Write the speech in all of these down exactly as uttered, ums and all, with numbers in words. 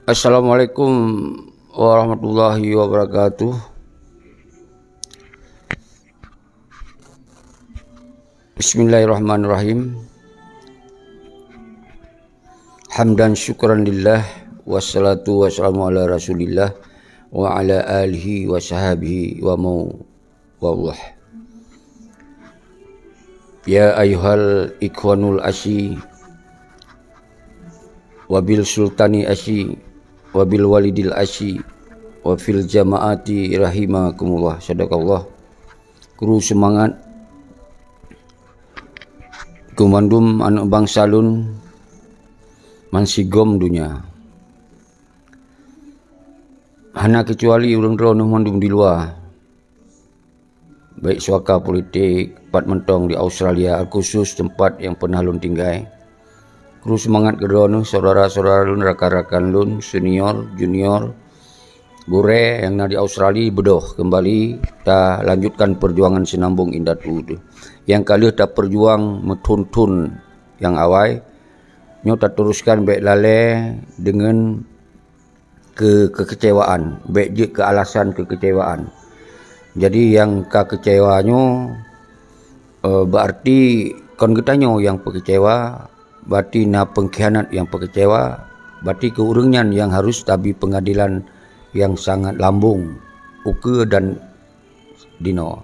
Assalamualaikum warahmatullahi wabarakatuh. Bismillahirrahmanirrahim. Hamdan syukran lillah, wassalatu wassalamu ala Rasulillah wa ala alihi wa sahbihi wa mawallah. Ya ayyuhal ikhwanul asyi, wabil sultani asyi, wabil walidil asyi, wa fil jamaati rahimakumullah. Sadaqallah. Kru seumangat keu mandum aneuk bansa lôn bansigom donya. Hana keucuali ureuëng droeneuh mandum di luwa, baik suaka politik, pat mantong di Australia, khusus teumpat nyang peunah lôn tinggai. Kru seumangat keu droeneuh, syedara-syedara lôn, rakan-rakan lôn, senior, junior, gurée nyang na di Australia, beudôh keumbali talanjutkan peujuangan Sinambong Indatu teuh. Nyang ka lheueh tapeujuang meuthon-thon nyang awai, nyoe tateuruskan bék lalée deungon keu kekecewaan, bék jeuet keu alasan kekecewaan. Jadi nyang ka keucewa nyoe, eh, berarti kon geutanyoe nyang peukeucewa, berarti na pengkhianat nyang peukeucewa, berarti keu ureuëng nyan nyang harus tabi peungadilan nyang sangat lambong ukeue dan dinoe.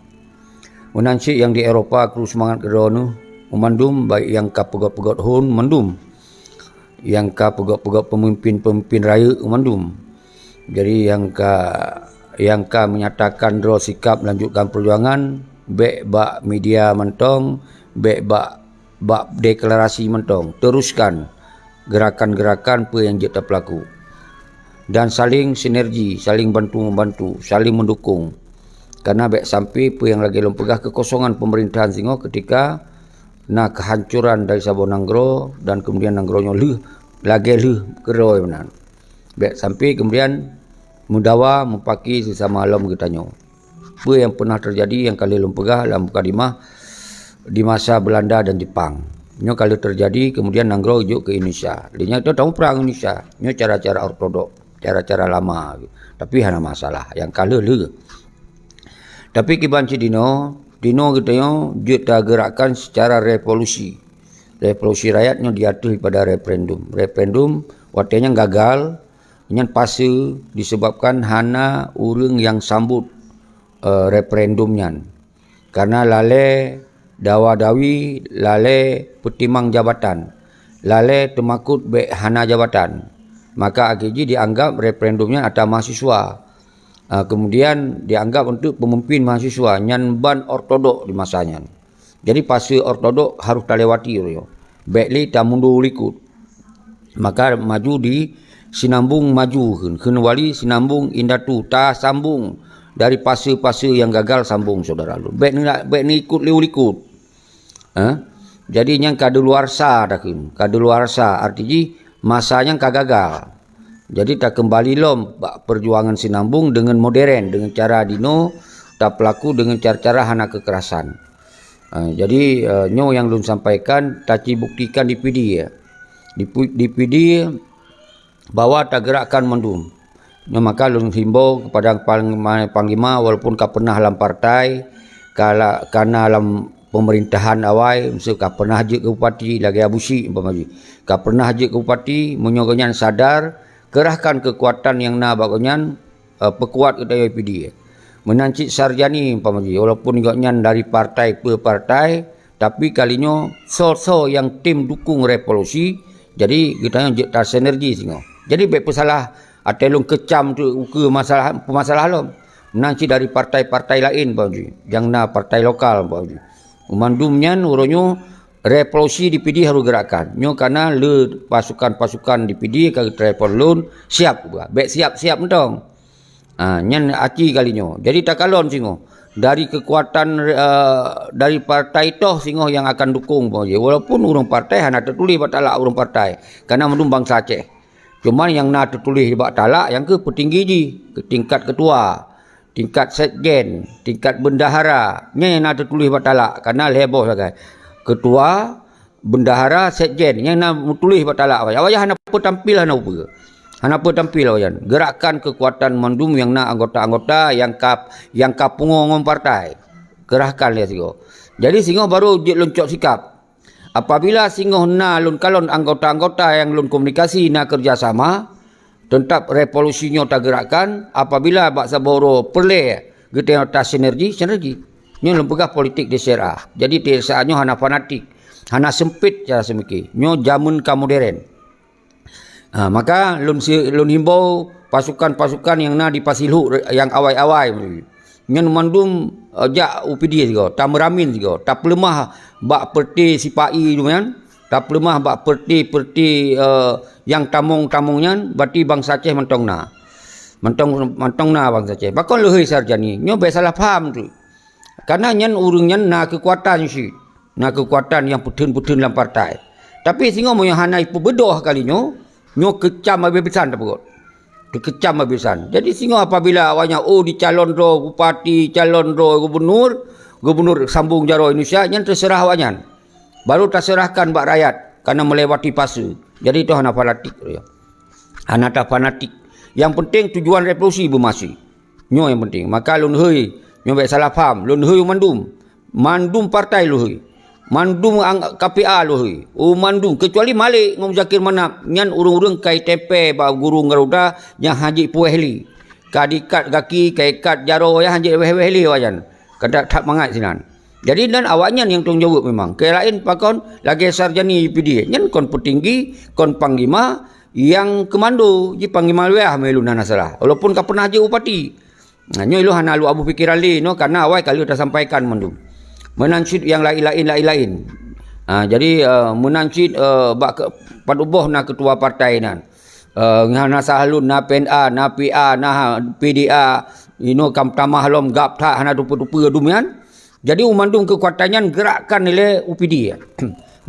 Meunan cit nyang di Eropa, kru seumangat keu droeneuh, meumandum, baik nyang ka peugöt-peugöt hon mandum, nyang ka peugöt-peugöt peumimpin-peumimpin rayeuk mandum. Jadi nyang ka, nyang ka menyatakan droe sikap melanjutkan peujuangan, bék bak media mantong, bék bak bak deklarasi mantong, teruskan geurakan-geurakan peue nyang jeuet tapeulaku. Dan saling sinergi, saling bantu-membantu, saling meudukong. Karena bék sampai peue nyang lagée lôn peugah, keukosongan peumeurintahan singoh keutika na keuhancoran dari saboh nanggroe dan keumudian nanggroe nyoe lheueh lagée lheueh keudroe meunan. Bék sampai keumudian meudawa mupaki seusama lom geutanyoe. Peue nyang peunah teujadi nyang ka lheueh lôn peugah lam mukadimah di masa Beulanda dan Jepang. Nyoe ka lheueh teujadi, keumudian nanggroe jok keu Indonesia. Lé nyan tanyoe tamuprang Indonesia. Nyoe cara-cara ortodok, cara-cara lama. Tapi hana masalah, nyang ka lheueh lheueh. Tapi kiban cit dinoe, dinoe geutanyoe jeuet tageurakkan secara revolusi. Revolusi rakyat nyoe di ateueh pada referendum. Referendum watée nyan gagal, nyan pasu disebabkan hana ureuëng nyang sambot, eh, referendum nyan. Karena lalée dawa-dawi, lalée peutimang jabatan, lalée teumakot bék hana jabatan. Maka akhé jih dianggap referendum nyan atra mahasiswa. Ah, kemudian dianggap untuk pemimpin mahasiswa nyan ban ortodok di masa nyan. Jadi fase ortodok harus talewati uroe nyoe. Bék lé tamundur likot. Maka maju di Sinambong maju kheun, kheun wali Sinambong indatu tasambong dari fase-fase nyang gagal sambong syedara lôn. Bék neu-, bék neuikot lé u likot. Ha? Jadi nyang ka deuluwarsa takheun, ka deuluwarsa arti jih masa nyang ka gagal. Jadi takeumbali lom bak peujuangan Sinambong deungon modern, deungon cara dinoe tapeulaku deungon cara-cara hana keukerasan. Ha, jadi, eh, nyoe nyang lôn sampaikan tacibuktikan di Pidie, ya. Di Pu-, di Pidie bahwa tageurakkan mandum. Nyoe maka lôn himbau kepada panglima, panglima walaupun ka pernah lam partai, ka la-, ka na lam pemerintahan awai, miseue ka pernah jeuet keu bupati lagée Abu Syik umpama jih. Ka pernah jeuet keu bupati, meunyoe gobnyan sadar, kerahkan kekuatan nyang na bak gobnyan, eh, peukuat geutanyoe Pidie. Meunan cit Sarjani umpama jih, walaupun gobnyan dari partai per partai, tapi kali nyoe soe-soe nyang tem dukung revolusi, jadi geutanyoe jeuet tasinergi singoh. Jadi bék peusalah, até lôn keucam tu ukeue masalah, peumasalah lom. Meunan cit dari partai-partai laén umpama jih, nyang na partai lokal umpama jih. Mandum nyan uroe nyoe revolusi di Pidie harôh geurakkan. Nyoe kana le pasukan-pasukan di Pidie ka geutelepon lôn, siap bah. Bék siap-siap mantong. Ha, nyan aci kali nyoe. Jadi takalon singoh. Dari kekuatan, eh, dari partai toh singoh nyang akan dukung umpama jih. Walaupun ureuëng partai hana teutuléh bak talak ureuëng partai. Kana mandum bansa Aceh. Cuma nyang na teutuléh bak talak nyang keu peutinggi jih, keu tingkat ketua, tingkat sekjen, tingkat bendahara. Nyan nyang na teutuléh bak talak, kana lhée boh sagai. Ketua, bendahara, sekjen, nyang na meutuléh bak talak. Awai hana peutampil hana upeue. Hana peue tampil awaknyan. Gerakkan keukuatan mandum nyang na anggota-anggota nyang ka, nyang ka pungo ngon partai. Kerahkan lé sigoe. Jadi singoh baru jeuet lôn cok sikap. Apabila singoh na lôn kalon anggota-anggota nyang lôn komunikasi na keureuja sama, teutab revolusi nyoe tagerakkan, apabila bak saboh uroe peureulée geutanyoe tasinergi, sinergi. Nyoe lôn peugah politik di C R A. Jadi di C R A nyoe hana fanatik, hana seumpit cara seumike. Nyoe jameun ka modern. Ha, maka lôn si-, lôn himbau pasukan-pasukan nyang na di Pasilhuk re-, nyang awai-awai. Nyan mandum, eh, jak u Pidie sigoe, tameuramin sigoe, tapeuleumah bak peureuté sipa-i nyan, tapeuleumah bak peureuté-peureuté, eh, nyang tamong-tamong nyan, berarti bansa Aceh mantong na. Mantong, mantong na bansa Aceh. Pakon leuhôi Sarjani? Nyoe bèk salah paham tu. Karena nyan ureuëng nyan na keukuatan cit. Na keukuatan nyang peutheun-peutheun lam partai. Tapi singoh meunyoe hana ipeubeudôh kali nyoe, nyoe keucam habéh-habésan tapeugot. Teukeucam habéh-habésan. Jadi singoh apabila awaknyan, oh, dicalon droe bupati, calon droe gubunur, gubunur sambong jaroe Indonesia, nyan teuseurah awaknyan. Baru taseurahkan bak rakyat, karena melewati fase. Jadi itu hana fanatik. Hana tafanatik. Nyang penting tujuan revolusi beumaséh. Nyoe nyang penting. Maka lôn hôi, nyoe bèk salah paham, lôn hôi u mandum. Mandum partai lôn hôi. Mandum ang-, K P A lôn hôi. U mandum, kecuali Malik ngon Muzakir Manaf, nyan ureuëng-ureuëng ka itempé bak gurong Garuda nyang hana jipuéh lé. Ka diikat gaki, ka ikat jaroe nyang hana jiwéh-wéh lé awaknyan. Ka that mangat sinan. Jadi dan awaknyan nyang tanggung jaweueb memang. Keu laén pakon lagèe Sarjani Pidie. Nyan kon peutinggi, kon panglima, nyang keumando, ji panglima wilayah meulôn hana salah. Walaupun ka pernah jeuet bupati. Nah, nyoe lôn hana lôn abu pikeran lé nyoe, karena awai ka lheueh tasampaikan mandum. Meunan cit nyang laén-laén, laén-laén. Ha, jadi, eh, meunan cit, eh, bak ke-, padub boh na ketua partai nyan. Eh, na Sahlun, na P N A, na P A, na P D A, inoe kam tamah lom gab that hana tupeue-tupeue dum nyan. Jadi, u mandum keukuatan nyan gerakkan lé U P D.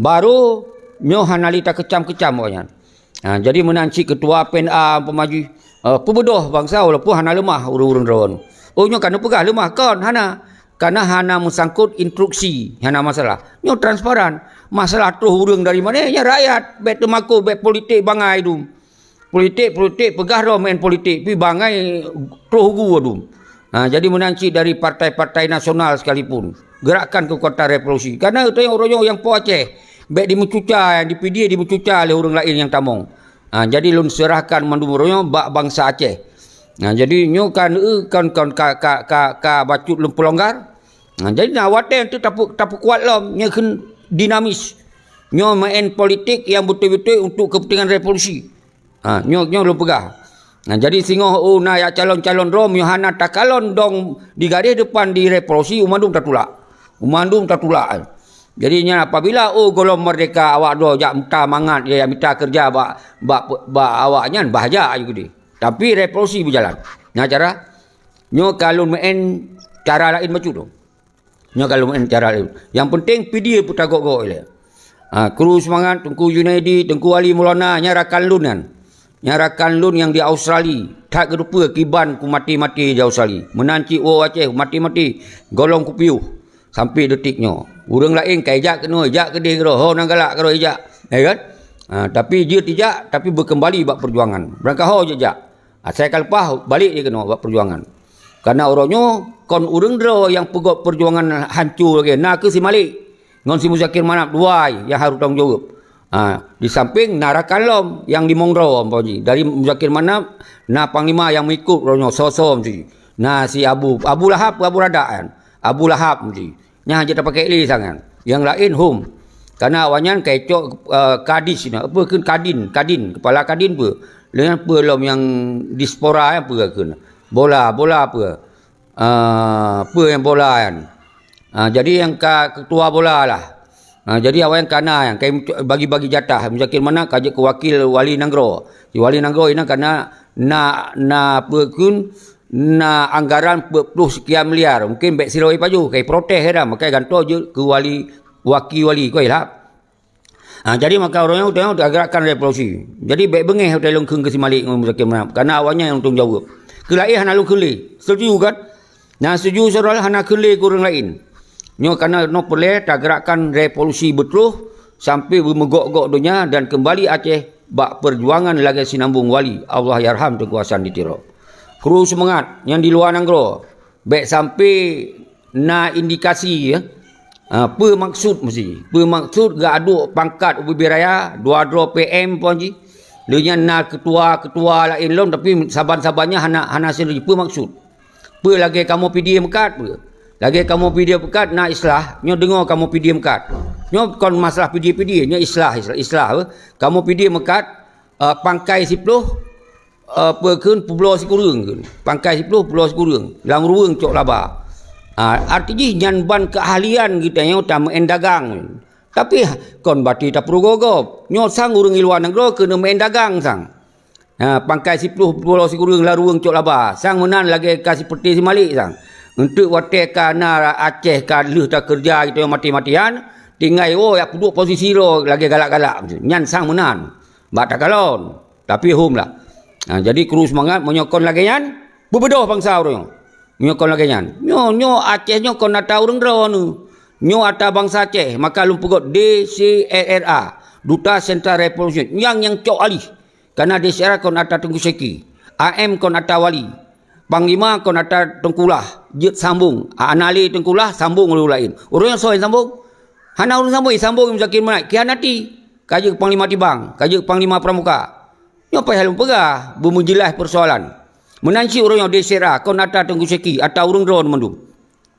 Baru nyoe hana lé takeucam-keucam awaknyan. Ha, jadi meunan cit ketua P N A umpama jih, eh, peubeudôh bansa walaupun hana leumah ureuëng-ureuëng droe nyoe. Oh, nyoe ka neupeugah leumah, kon hana. Karena hana meusangkot instruksi, hana masalah. Nyoe transparan. Masalah troh ureuëng dari mana? Nyan rakyat. Bèk teumakot, bèk politik bangai dum. Politik, politik, peugah droe main politik, pi bangai troh gu dum. Ha, jadi meunan cit dari partai-partai nasional sekalipun, gerakkan keukuatan revolusi. Karena teuh uroe nyoe nyang po Aceh, bèk dimeucuca, nyang di Pidie dimeucuca lé ureuëng laén nyang tamong. Ha, jadi lôn seurahkan mandum uroe nyoe bak bansa Aceh. Ha, jadi nyoe kan, eh, kan, kan ka, ka, ka, ka bacut lôn peulonggar. Ha, jadi na watèe teuh tapeu-, tapeukuat lom, nyoe kheun dinamis. Nyoe main politik nyang beutôi-beutôi untuk kepentingan revolusi. Ha, nyoe, nyoe lôn peugah. Nah, jadi singoh, oh, na jak calon-calon droe, nyoe hana takalon dong di garéh depan di revolusi, u mandum tatulak. U mandum tatulak. Jadi nyan apabila, oh, gohlom merdeka awak droe jak mita mangat, ya, jak mita keureuja bak, bak, bak awak nyan, bah jak ayue keudeh. Tapi revolusi beujalan. Nah, cara nyoe ka lôn meu'en cara laén bacut tu. Nyoe ka lôn meu'en cara laén. Nyang penting Pidie peutagok-gok ilèe. Ha, kru seumangat Teungku Junaidi, Teungku Ali Maulana, nyan rakan lôn nyan. Nyan rakan lôn nyang di Australia. That geuteupeue kiban ku maté-maté di Australia. Meunan cit woe Aceh maté-maté. Gohlom kupiôh. Sampai detik nyoe. Ureuëng laén ka ijak keunoe, ijak keudeh keudroe. Ho nan galak keudroe ijak. Ya kan? Ha, tapi jeuet ijak, tapi beukeumbali bak peujuangan. Beurangkaho jeuet jak. Asai ka leupah, balek jih keunoe bak peujuangan. Karena uroe nyoe kon ureuëng droe nyang peugöt peujuangan hanco lagèe na kheueh si Malik ngon si Muzakir Manaf dua nyang harôh tanggung jaweueb. Ha, di sampéng na rakan lom nyang limong droe umpama jih. Dari Muzakir Manaf na panglima nyang meuikot uroe nyoe soe-soe meusti. Na si Abu, Abu Lahab, Abu Radak nyan. Abu Lahab meusti. Nyan hana jeuet tapakék lé sangat. Nyang laén hom. Karena awaknyan ka icok, eh, kadis nyan. Peue kheun kadin? Kadin. Kepala kadin peue? Lheueh nyan peue lom nyang diaspora nyan peue kheun? Bola, bola peue? Ah, peue nyang bola nyan? Ah, jadi nyang ka ketua bola lah. Ah, jadi awaknyan ka na nyan, ka bagi-bagi jatah. Muzakir Manaf ka jeuet keu wakil wali nanggroe. Di wali nanggroe inan ka na, na, na peue kheun, na anggaran peuet ploh sekian miliar, mungkin bèk sidroe pajoh, kai protes dah, maka gantoe jeuet keu wali, waki wali, koi lah. Ha, jadi maka ureueng nyan, ureueng nyan gerakkan revolusi. Jadi bèk beungèh watèe lôn kheun keu si Malik ngon Muzakir Manaf, karena awaknyan nyang tanggung jaweueb. Keu laén hana lôn kheun lé. Setuju kan? Nah, setuju sidroe hana kheun lé keu ureueng laén. Nyoe karena nyoe peureulèe tagerakkan revolusi beutroh sampai beumeugok-gok donya dan keumbali Aceh bak peujuangan lagée Sinambong Wali, Allahyarham Teungku Hasan di Tiro. Kru seumangat nyang di luwa nanggroe, bék sampai na indikasi, ya. Ha, peue maksud meusi? Peue maksud geuaduk pangkat ubé-bé raya, dua droe P M pon jih? Lheueh nyan na ketua-ketua laén lom, tapi saban-saban nyan hana, hana sinergi. Peue maksud? Peue lagée kamoe P D I meukat peue? Lagée kamoe P D I meukat na islah, nyoe deungoe kamoe P D I meukat. Nyoe kon masalah P D I, P D I, nyoe islah, islah, islah, eh. Kamoe P D I meukat, eh, pangkai siploh, eh, peue kheun, peubloe sikureueng kheun. Pangkai siploh, peubloe sikureueng. Lam ruweueng cok laba. Ah, arti jih nyan ban keahlian geutanyoe tameu'en dagang. Tapi kon bati tapeurugoe gob. Nyoe sang ureuëng i luwa nanggroe keuneuk meu'en dagang sang. Ha, pangkai siploh, peubloe sikureueng, lam ruweueng cok laba. Sang meunan lagée ka siperti si Malik sang. Eunteuk watée ka na Aceh ka lheueh takeureuja geutanyoe mati-matian, tinggai woe jak peuduek posisi droe lagée galak-galak. Nyan sang meunan. Bak takalon. Tapi hom lah. Ha, jadi kru seumangat, meunyoe kon lagée nyan, beubeudôh bansa uroe nyoe. Meunyoe kon lagée nyan. Nyoe, nyoe Aceh nyoe kon ata ureuëng droeneuh. Nyoe ata bansa Aceh, maka lôn peugét D C R R A, Duta Central Revolution, nyang, nyang cok alih. Kana D C R A kon ata Teungku Syeki, A M kon ata Wali, Panglima kon ata Teungku Lah, jeuet sambong. Ana lé Teungku Lah, sambong ureuëng laén. Ureuëng nyan soe sambong? Hana ureuëng sambong, sambong Muzakir Manaf, khianati. Ka jeuet Panglima Tibang, ka jeuet Panglima Pramuka. Nyoe payah lôn peugah, beumeujeulaih peusoalan. Meunan cit uroe nyoe D C R A kon ata Teungku Syeki, ata ureuëng droe mandum.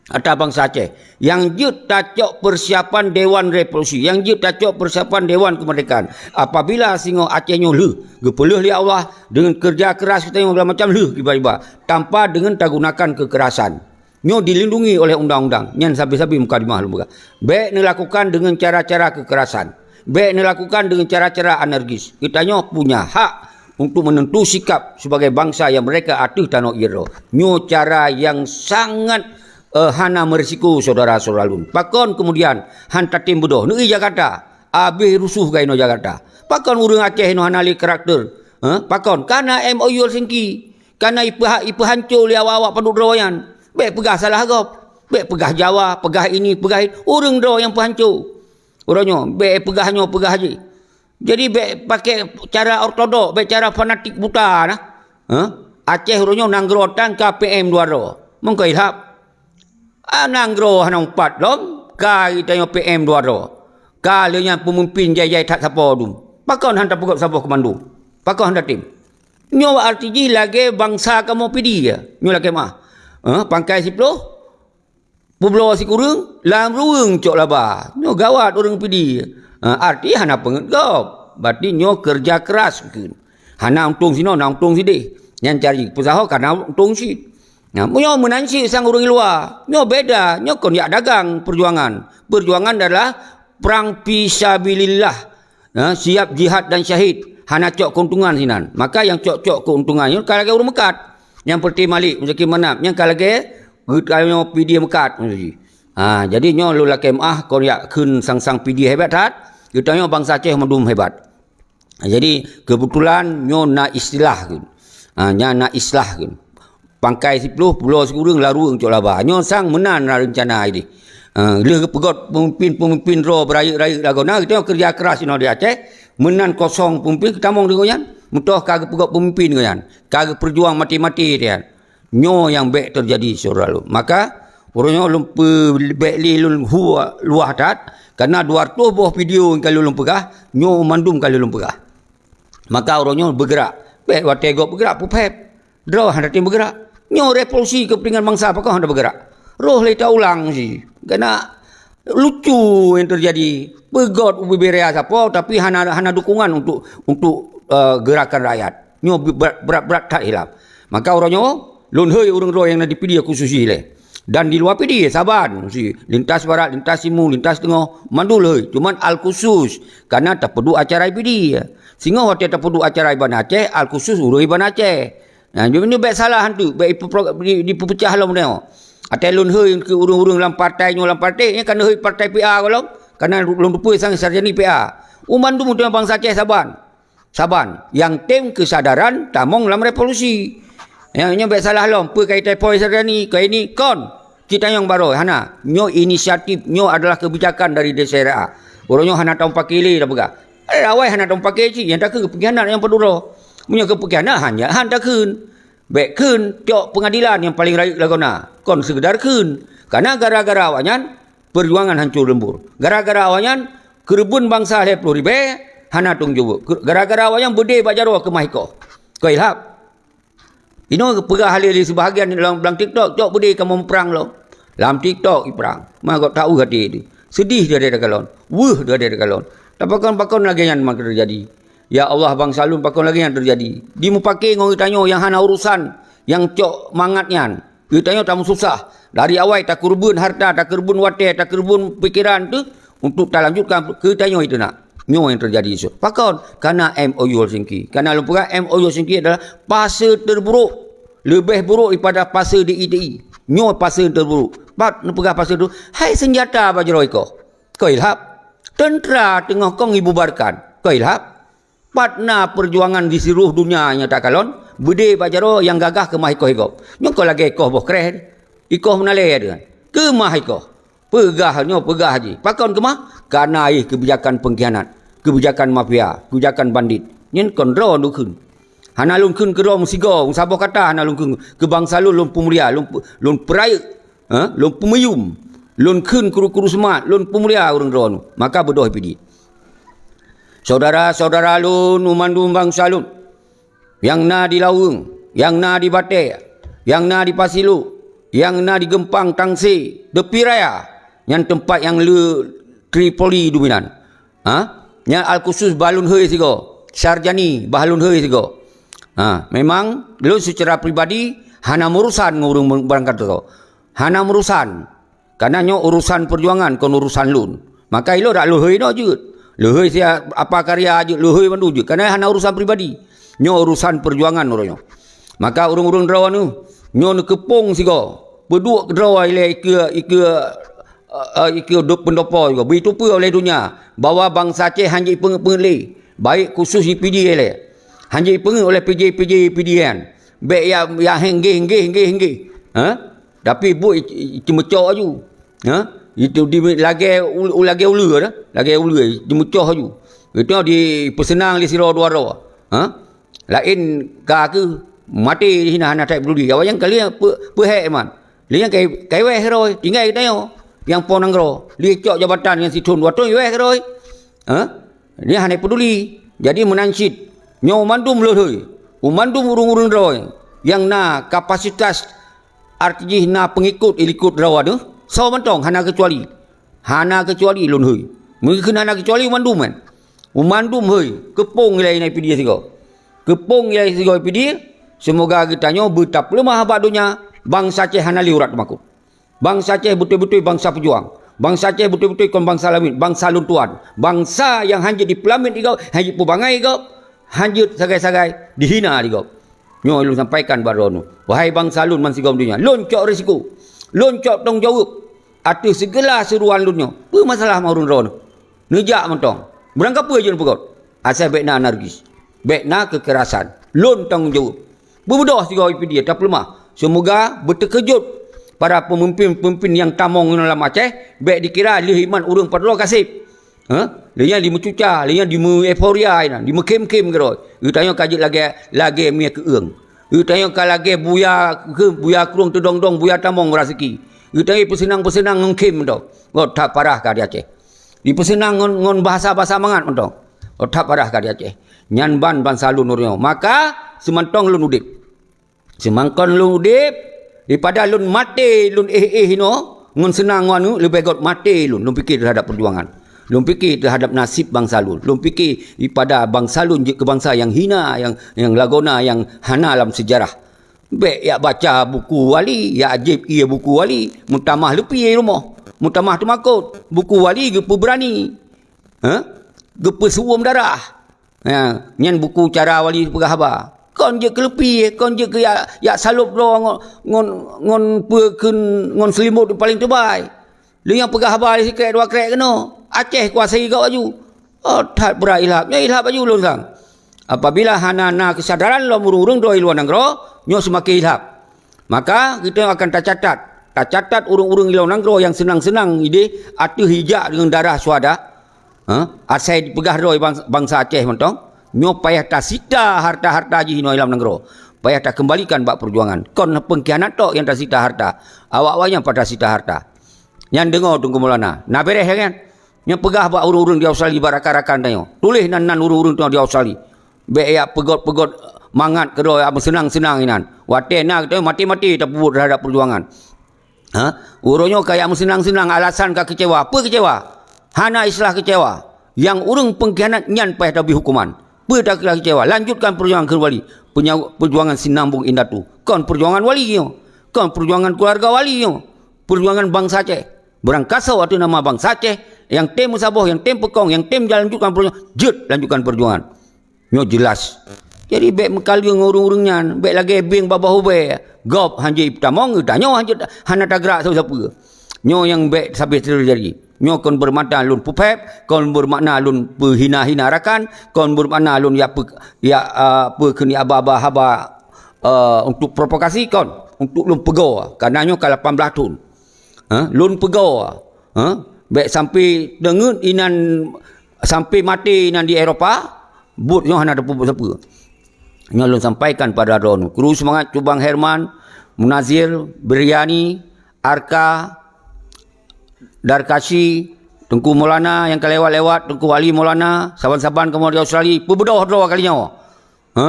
Ata bansa Aceh. Nyang jeuet tacok persiapan Dewan Revolusi, nyang jeuet tacok persiapan Dewan Kemerdekaan. Apabila singoh Aceh nyoe lheueh, geupeulheueh lé Allah deungon keureuja keuras geutanyoe segala macam lheueh tiba-tiba, tanpa deungon tagunakan kekerasan. Nyoe dilindungi oleh undang-undang. Nyan sabe-sabe mukadimah lôn peugah. Bék neulakukan deungon cara-cara kekerasan. Bék neulakukan deungon cara-cara anarkis. Geutanyoe punya hak untuk menentu sikap sebagai bangsa yang mereka ateueh tanoh ie droe. Nyoe cara yang sangat, eh, hana meurisiko, syedara-syedara lôn. Pakon keumudian han tatem beudôh? Neuh Jakarta, abéh rusuh gai inoe Jakarta. Pakon ureuëng Aceh inoe hana lé karakter? Hah? Pakon? Kana M O U Helsinki. Kana ipeuha-, ipeuhanco lé awak-awak padub droe nyan. Bék peugah salah gob. Bék peugah Jawa, peugah ini, peugah itu. Ureuëng droe nyang peuhanco. Uroe nyoe, bék peugah nyoe, peugah jih. Jadi, bék pakai cara ortodok, bék cara fanatik buta nah. Hah? Aceh uroe nyoe nanggroe tan ka P M dua droe. Mungken ilhab. Ah, nanggroe hana umpat lom, ka geutanyoe P M dua droe. Ka lheueh nyan peumimpin jai-jai that sapo dum. Pakon han tapeugét saboh keumando? Pakon han tatem? Nyoe arti jih lagée bansa kamoe P D I ya. Nyoe lakée meuah. Eh, pangkai siploh, peubloe sikureueng, lam ruweueng cok laba. Nyoe gawat ureuëng P D I. Eh, arti hana peungeut gob. Berarti nyoe keureuja keuras kheun. Hana untông sinoe, na untông sideh. Nyan cari peusaho kana untông cit. Nah, meunyoe meunan cit sang ureuëng luwa, nyoe beda, nyoe kon jak dagang peujuangan. Peujuangan adalah prang fisabilillah. Nah, siap jihad dan syahid, hana cok keuntungan sinan. Maka nyang cok-cok keuntungan nyoe ka lagée ureuëng meukat. Nyang peureuté Malik, Muzakir Manaf, nyang ka lagée geutanyoe P D I meukat. Ha, jadi nyoe lôn lakée meuah kon jak kheun sang-sang P D I hebat that, geutanyoe bansa Aceh mandum hebat. Jadi, keubeutulan nyoe na istilah kheun. Ha, nyan na islah kheun. Pangkai siploh, peubloe sikureueng, lam ruweueng cok laba. Nyoe sang meunan na reuncana ideh. Ha, lheueh geupeugét peumimpin-peumimpin droe beurayeuk-rayeuk lagoe na, geutanyoe keureuja keuras inoe di Aceh, meunan kosong peumimpin, geutamong deungon nyan. Meutoh ka geupeugét peumimpin deungon nyan. Ka geupeujuang maté-maté nyan. Nyoe nyang bék teujadi, syedara lôn. Maka, uroe nyoe lôn peu-, bék lé lôn hu-, luwah that, kareuna dua reutôh boh video nyang ka lheueh lôn peugah, nyoe mandum ka lheueh lôn peugah. Maka uroe nyoe beugeurak. Bék watée gob beugeurak, peuphét. Droe hana tem beugeurak. Nyoe revolusi keupeuntengan bansa, pakon hana beugeurak? Roh lé taulang si. Kareuna lucu nyang teujadi. Peugét ubé-bé raya sapo, tapi hana, hana dukungan untuk, untuk, eh, geurakan rakyat. Nyoe brat, brat-brat that hilaf. Maka uroe nyoe, lôn hôi ureuëng droe nyang na di P D I khusus jih lé. Dan di luwa P D I saban, si lintas barat, lintas timu, lintas teungoh, mandum lôn hôi. Cuman al-khusus, kareuna tapeuduek acara P D I. Singoh watée tapeuduek acara Iban Aceh, al-khusus ureuëng Iban Aceh. Nah, jadi nyoe bék salah hantu, bék ipupro-, di, dipeupeucah lom nyoe. Até lôn hôi keu ureuëng-ureuëng lam partai nyoe, lam partai, nyan kan hôi partai P A gohlom, kareuna lôn teupeue sang Sarjani P A. U mandum ureuëng bansa Aceh saban. Saban, nyang tem keusadaran tamong lam revolusi. Nyang nyoe bék salah lom, peue ka itai poi Sarjani, ka ini kon. Cit tanyong baroe, hana. Nyoe inisiatif, nyoe adalah kebijakan dari D C R A. Uroe nyoe hana tamong paké lé tapeugah. Eh, awai hana tamupaké cit, nyang takheun keu pengkhianat nyang padum droe. Meunyoe keu pengkhianat, hana, han takheun. Bék kheun, cok pengadilan nyang paleng rayeuk lagoena. Kon seukeudar kheun. Kana gara-gara awaknyan, peujuangan hancô lembur. Gara-gara awaknyan, keureubeuen bansa lhée ploh ribée, hana tueng jaweueb. Gara-gara awaknyan beudé bak jaroe keumah ikoh. Keu ilhab. Inoe geupeugah lé, lé sibahagian lam, lam TikTok, "Cok beudé kamoe muprang lom." Lam TikTok iprang. Ma gob taeu até teuh. Seudeh teuh até takalon. Weueh teuh até takalon. Tapakon-pakon lagée nyan maka teujadi. Ya Allah, bansa lôn, pakon lagée nyan teujadi. Dimupaké ngon geutanyoe nyang hana urosan, nyang cok mangat nyan. Geutanyoe tameususah. Dari awai takeureubeuen hareuta, takeureubeuen watée, takeureubeuen pikeran teuh untuk talanjutkan keu tanyoe itu nak. Nyoe nyang teujadi esok. Pakon? Kana M O U Helsinki. Kana lôn peugah M O U Helsinki adalah fase terburuk. Leubeh buruk daripada fase D I T I. Nyoe fase terburuk. Pat neupeugah fase tu, hai seunjata bak jaroe ikoh. Keu ilhab. Teuntra teungoh kong ibubarkan. Keu ilhab. Pat na peujuangan di seluruh dunia nyang takalon, beudé bak jaroe nyang gagah keumah ikoh-ikoh. Nyoe kon lagée ikoh boh kréh, ikoh meunalée deuh. Keumah ikoh. Peugah nyoe, peugah jih. Pakon keumah? Kana jih keubijakan pengkhianat, keubijakan mafia, keubijakan bandit. Nyan kon droe lôn kheun. Hana lôn kheun keu droe meusigoe, meusaboh kata hana lôn kheun. Keu bansa lôn, lôn peumulia, lôn pe-, lôn peurayeuk. Ha? Lôn peumiyum, lôn kheun kru-kru seumat, lôn peumulia ureuëng droeneuh. Maka beudôh I P D. Syedara-syedara lôn, u mandum bansa lôn, nyang na di Laweueng, nyang na di Batée, nyang na di Pasiluk, nyang na di Geumpang Tangse, Teupie Raya, nyan teumpat nyang le Tripoli duminan. Ha? Nyan alkhusus bah lôn hôi sigoe. Sarjani bah lôn hôi sigoe. Ha, memang lôn seucara pribadi hana meurusan ngon ureuëng barangkasoe. Hana meurusan. Karena nyoe urusan peujuangan, kon urusan lôn. Maka ilôn dak lôn hôi inoe jeuet. Lôn hôi siapa karya jeuet, lôn hôi mandum jeuet. Karena hana urusan pribadi. Nyoe urusan peujuangan uroe nyoe. Maka ureuëng-ureuëng droeneuh, nyoe neukeupong sigoe. Peuduek droe ilée ikeue, ikeue eh, eh, ikeue dop peundopo juga. Beuteupeue oleh donya bahwa bansa Aceh hana jipeungeuet-peungeuet lé, baik khusus I P D ilée. Hana jipeungeuet oleh P J, P J, I P D nyan. Bék ya, ya henggeh, henggeh, henggeh, henggeh. Ha? Tapi buet i-, i-, i-, ceumeucok aju. Ha? Itu di lagée u-, u-, lagée uleue dah. Lagée uleue, ceumeucok aju. Itu dipeuseunang lé sidroe dua droe. Ha? Laén ka keuh maté di sinan hana that peuduli. Awaknyan ka lheueh peu-, peuhék man. Lheueh nyan kai, kai wéh keudroe, tinggai geutanyoe nyang po nanggroe. Lheueh cok jabatan nyan sithon dua thon wéh keudroe. Ha? Nyan hana peuduli. Jadi meunan cit, nyoe mandum lôn hôi. U mandum ureuëng-ureuëng droe nyang na kapasitas, arti jih na peungikot i likot droe nyoe, soe mantong hana keucuali. Hana keucuali lôn hôi. Meukheun hana keucuali u mandum kan. U mandum hôi, keupong ilée I P D sigoe. Keupong ilée sigoe I P D, seumoga geutanyoe beutapeuleumah bak donya, bansa Aceh hana lé urat teumakot. Bansa Aceh beutôi-beutôi bansa peujuang. Bansa Aceh beutôi-beutôi kon bansa lamiet, bansa lôn tuan. Bansa nyang hana jeuet dipeulamiet di gob, hana jeuet peubangai di gob, hana jeuet sagai-sagai dihina di gob. Nyoe lôn sampaikan bak droeneuh. Wahai bansa lôn bansigom donya, lôn cok risiko. Lôn cok tanggung jaweueb ateueh sigeula seuruan lôn nyoe. Peue masalah ma ureuëng droeneuh? Neujak mantong. Beurangkapeue jeuet neupeugét? Asai bék na anarkis. Bék na keukerasan. Lôn tanggung jaweueb. Beubeudoh sigoe I P D tapeuleumah. Seumoga beuteukeujeut para peumimpin-peumimpin nyang tamong inoe lam Aceh, bék dikira lheueh iman ureuëng padub droe kaseb. Ha? Lheueh nyan dimeucuca, lheueh nyan dimeu-euforia inan, dimeukhém-khém keudroe. Geutanyoe ka jeuet lagée, lagée mié keueung. Geutanyoe ka lagée buya, buya krueng teudong-dong, buya tamong raseuki. Geutanyoe peuseunang-peuseunang ngon khém mantong. Ngon that parah ka di Aceh. Dipeuseunang ngon, ngon bahasa-bahasa mangat mantong. Ngon that parah ka di Aceh. Nyan ban bansa lôn uroe nyoe. Maka seumantong lôn udeb. Seumantong lôn udeb, daripada lôn maté, lôn éh-éh inoe, ngon seunang ngon anu, leubeh göt maté lôn, lôn pike teuhadap peujuangan. Lôn pike teuhadap naseb bansa lôn. Lôn pike daripada bansa lôn jeuet keu bansa nyang hina, nyang, nyang lagoena, nyang hana lam seujarah. Bék jak baca buku wali, jak jieb ié buku wali, meutamah leupie rumoh, meutamah teumakot, buku wali geupeubeurani, ha? Geupeusu'uem darah. Ha, nyan buku cara wali peugah haba. Kon jeuet keu leupie, kon jeuet keu jak, jak salôb droe ngon, ngon, ngon peue kheun, ngon seulimot paleng teubai. Lheueh nyan peugah haba lé sikrek dua krek keunoe, Aceh kuasai gob aju. Oh, that brat ilhab. Nyoe ilhab aju lôn sang. Apabila hana na keusadaran lom ureuëng-ureuëng droe luwa nanggroe, nyoe seumaken ilhab. Maka geutanyoe akan tacatat. Tacatat ureuëng-ureuëng ilong nanggroe nyang seunang-seunang ideh ateueh ijak deungon darah syuhada. Ha? Asai dipeugah droe bang-, bansa Aceh mantong, nyoe payah tasita harta-harta jih inoe lam nanggroe. Payah takeumbalikan bak peujuangan. Kon peungkhianat tok nyang tasita harta. Awak-awak nyan payah tasita harta. Nyan deungoe Teungku Maulana. Na beureh nyan? Nyan peugah bak ureuëng-ureuëng di Australia, bak rakan-rakan tanyoe. Tuléh nan-nan ureuëng-ureuëng tanyoe di Australia. Bék yak peugöt-peugöt mangat keudroe, yak meuseunang-seunang inan. Watée na geutanyoe maté-maté tapeubuet teuhadap peujuangan. Ha? Uroe nyoe ka yak meuseunang-seunang, alasan ka keucewa. Peue keucewa? Hana istilah keucewa. Nyang ureuëng peungkhianat nyan payah tabri huköman. Peue takira keucewa? Lanjutkan peujuangan keuwali. Peunya-, peujuangan Sinambong Indatu. Kon peujuangan wali nyoe. Kon peujuangan keuluwarga wali nyoe. Peujuangan bansa Aceh. Beurangkasoe ateueh nama bansa Aceh, nyang tem meusaboh, nyang tem peukong, nyang tem jalanjutkan peujuangan, jeuet lanjutkan peujuangan. Nyoe jeulaih. Jadi, bék meukaleueng ureuëng-ureuëng nyan, bék lagée bieng babah ubée. Gob hanjeuet tamong, geutanyoe hanjeuet hana tagrak sapeue-sapeue. Nyoe nyang bék sabe teujadi. Nyoe kon beumakna lôn peupéb, kon beumakna lôn peuhina-hina rakan, kon beumakna lôn yak peu-, yak, a, peue kheun yak ba-ba haba, a, untuk provokasi, kon, untuk lôn peugoe. Karena nyoe ka lapan blaih thon. Ha? Lôn peugoe. Ha? Bék sampai teungeut inan, sampai maté inan di Eropa, buet nyoe hana teupeubuet sapeue. Nyoe lôn sampaikan pada droeneuh. Kru seumangat Cubang Herman, Munazir, Biryani, Arka, Darkasi, Teungku Maulana nyang ka lewat-lewat, Teungku Ali Maulana, saban-saban kamoe di Australia, peubeudôh droe kali nyoe. Ha?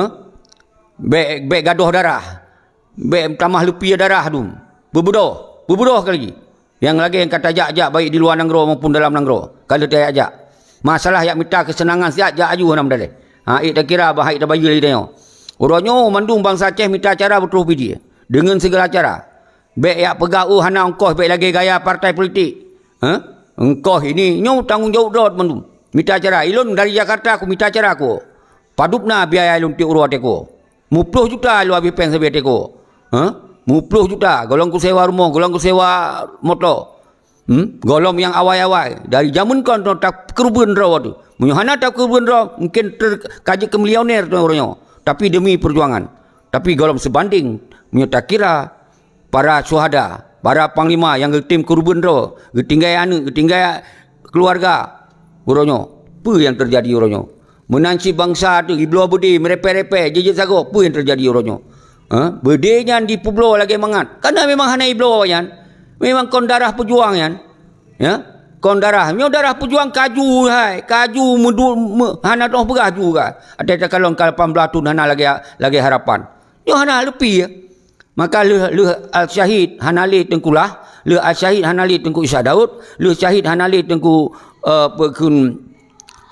Bék, bék gadoh darah. Bék tamah leupie darah dum. Peubeudôh, peubeudôh kali. Nyang lagée nyang ka tajak-jak baik di luwa nanggroe maupun dalam nanggroe. Ka lheueh tajak-jak. Masalah yak mita keuseunangan siat jak aju hana meudaleh. Ha, ék takira bah ék tabayeue lé tanyoe. Uroe nyoe mandum bansa Aceh mita cara beutroh Pidie. Deungon sigala cara. Bék yak peugah, "Oh, hana ongkoh," bék lagée gaya partai politik. Ha? Ongkoh ini, nyoe tanggong jaweueb droe mandum. Mita cara. Ilôn dari Jakarta, ku mita cara ku. Padub na biaya ilôn tieb uroe teuko. Muploh juta lôn abéh péng sabe teuko. Ha? Muploh juta. Gohlom kusewa rumoh, gohlom kusewa moto. Hmm? Gohlom nyang awai-awai. Dari jameun kon droe takeureubeuen droe tu. Meunyoe hana takeureubeuen droe, mungkin ter-, ka jeuet keu milioner droe nyoe. Tapi demi peujuangan. Tapi gohlom seubandéng, meunyoe takira para syuhada, para panglima nyang geutem keureubeuen droe, geutinggai aneuëk, geutinggai keuluwarga, uroe nyoe, peue nyang teujadi uroe nyoe? Meunan cit bansa teuh jibloe beudé meurepée-repée, jijeuet sagoe, peue nyang teujadi uroe nyoe? Ha? Beudé nyan jipeubloe lagée mangat. Kana memang hana jibloe awaknyan. Memang kon darah peujuang nyan. Ya? Kon darah. Nyoe darah peujuang kaju hai, kaju meudu-, me-, hana toh peugah ju ka. Até takalon ka lapan blaih thon hana lagée, lagée harapan. Nyoe hana leupie. Maka lheueh, lheueh Al-Syahid hana lé Teungku Lah, lheueh Al-Syahid hana lé Teungku Isa Daud, lheueh Syahid hana lé Teungku, eh, peue kheun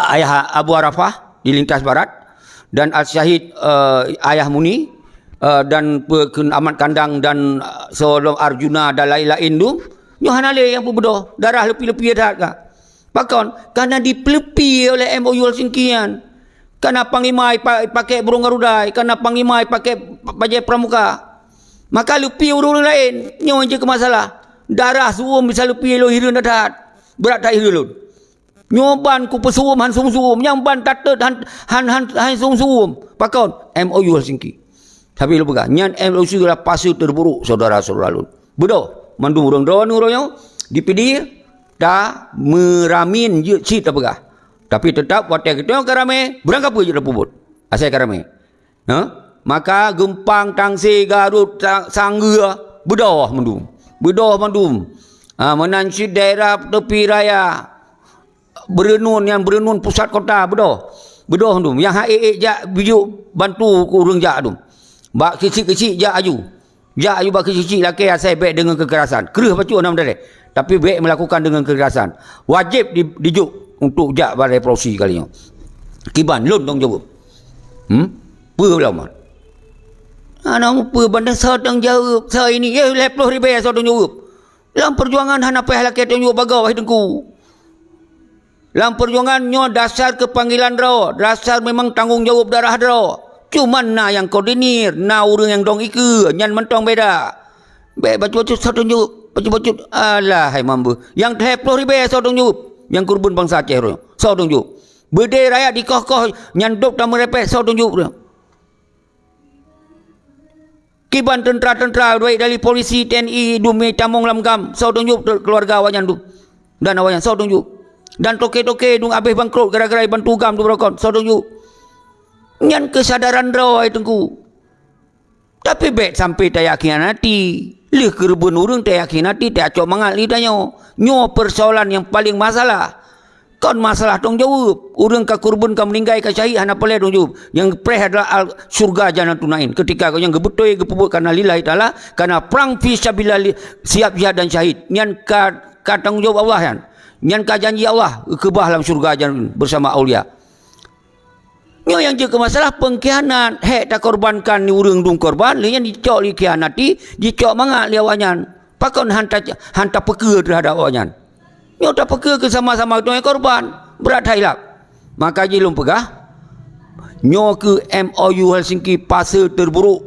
Ayah Abu Arafah di Lintas Barat, dan Al-Syahid, eh, Ayah Muni, eh, dan peue kheun Ahmad Kandang dan, eh, Solo Arjuna dan laén-laén tu, nyoe hana lé nyang peubeudoh, darah leupie-leupie that ka. Pakon? Karena dipeuleupi oleh M O U Helsinki nyan. Karena panglima ipa-, ipakée burông garuda, karena panglima ipakée bajée pramuka. Maka leupie ureuëng laén, nyoe jeuet keu masalah. Darah su'uem bisa leupie lôn hireuen that-that. Brat that hireuen lôn. Nyoe ban kupeuseu'uem han su'uem-su'uem, nyang ban tateut han, han, han, han su'uem-su'uem. Pakon? M O U Helsinki. Tapi lôn peugah, nyan M O U adalah fase terburuk saudara-saudara lôn. Beudôh, mandum ureuëng droeneuh uroe nyoe, di Pidie, ta meuramin jeuet cit tapeugah. Tapi teutap watée geutanyoe ka ramé, beurangkapeue jeuet tapeubuet. Asai ka ramé. Ha? Maka Geumpang, Tangse, Garut, Ta-, Sanggeue, beudôh mandum. Beudôh mandum. Ha, meunan cit daerah teupi raya, Beureunon, nyang Beureunon pusat kota, beudôh. Beudôh dum. Nyang han ék-ék jak bijôk bantu keu ureuëng jak dum. Bak keuchik-keuchik jak aju. Jak aju bak keuchik-keuchik lakée asai bék deungon keukerasan. Kreueh bacut hana meudaleh. Tapi bék meulakukan deungon keukerasan. Wajéb di, dijok untuk jak bak revolusi kali nyoe. Kiban lôn tanggung jaweueb. Hmm? Peue ulama? Hana mupeue bandai soe tanggung jaweueb, soe ini, eh, lhée ploh ribée soe tanggung jaweueb. Lam peujuangan hana payah lakée tanggung jaweueb bagoe, wahai Teungku. Lam peujuangan nyoe dasar keupanggilan droe, dasar memang tanggong jaweueb darah droe. Cuman na nyang koordinir, na ureuëng nyang dong ikeue, nyan mantong beda. Bék bacut-bacut soe tanggung jaweueb, bacut-bacut, alah hai mambeuh. Nyang lhée ploh ribée soe tanggung jaweueb, nyang keureubeuen bansa Aceh droe, soe tanggung jaweueb. Beudé rakyat dikoh-koh, nyan dop tameurepeh, soe tanggung jaweueb droe. Kiban teuntra-teuntra, baik dari polisi, T N I, dum tamong lam gam, soe tanggung jaweueb keuluwarga awaknyan tu. Dan awaknyan, soe tanggung jaweueb. Dan toke-toke dong abéh bangkrot gara-gara bantu GAM tu beurokon. Soe dong jaweueb? Nyan keusadaran droe, Teungku. Tapi bék sampai tayakhianati. Lheueh keureubeuen ureuëng tayakhianati, tayacok mangat lé tanyoe. Nyoe persoalan nyang paleng masalah. Kon masalah tong jaweueb. Ureuëng ka keureubeuen, ka meuninggai, ka syahid, hana peureulée tong jaweueb. Nyang preh adalah al-, syurga Jannatun Naim. Ketika gobnyan geubeutôi, geupeubuet karena lillahi ta'ala, karena prang fi sabilillah, siap jihad dan syahid. Nyan ka, ka tanggung jaweueb Allah nyan. Nyan ka janji Allah, keubah lam syurga Jannatun bersama aulia. Nyoe nyang jeuet keu masalah peungkhianat, hék takorbankan ureuëng dum korban, lheueh nyan jicok lé khianati, jicok mangat lé awaknyan. Pakon hanta, hanta peukeu terhadap awaknyan? Nyoe tapeukeu keu sama-sama geutanyoe korban, brat that ilab. Maka jih lôn peugah, nyoe keuh M O U Helsinki fase terburuk.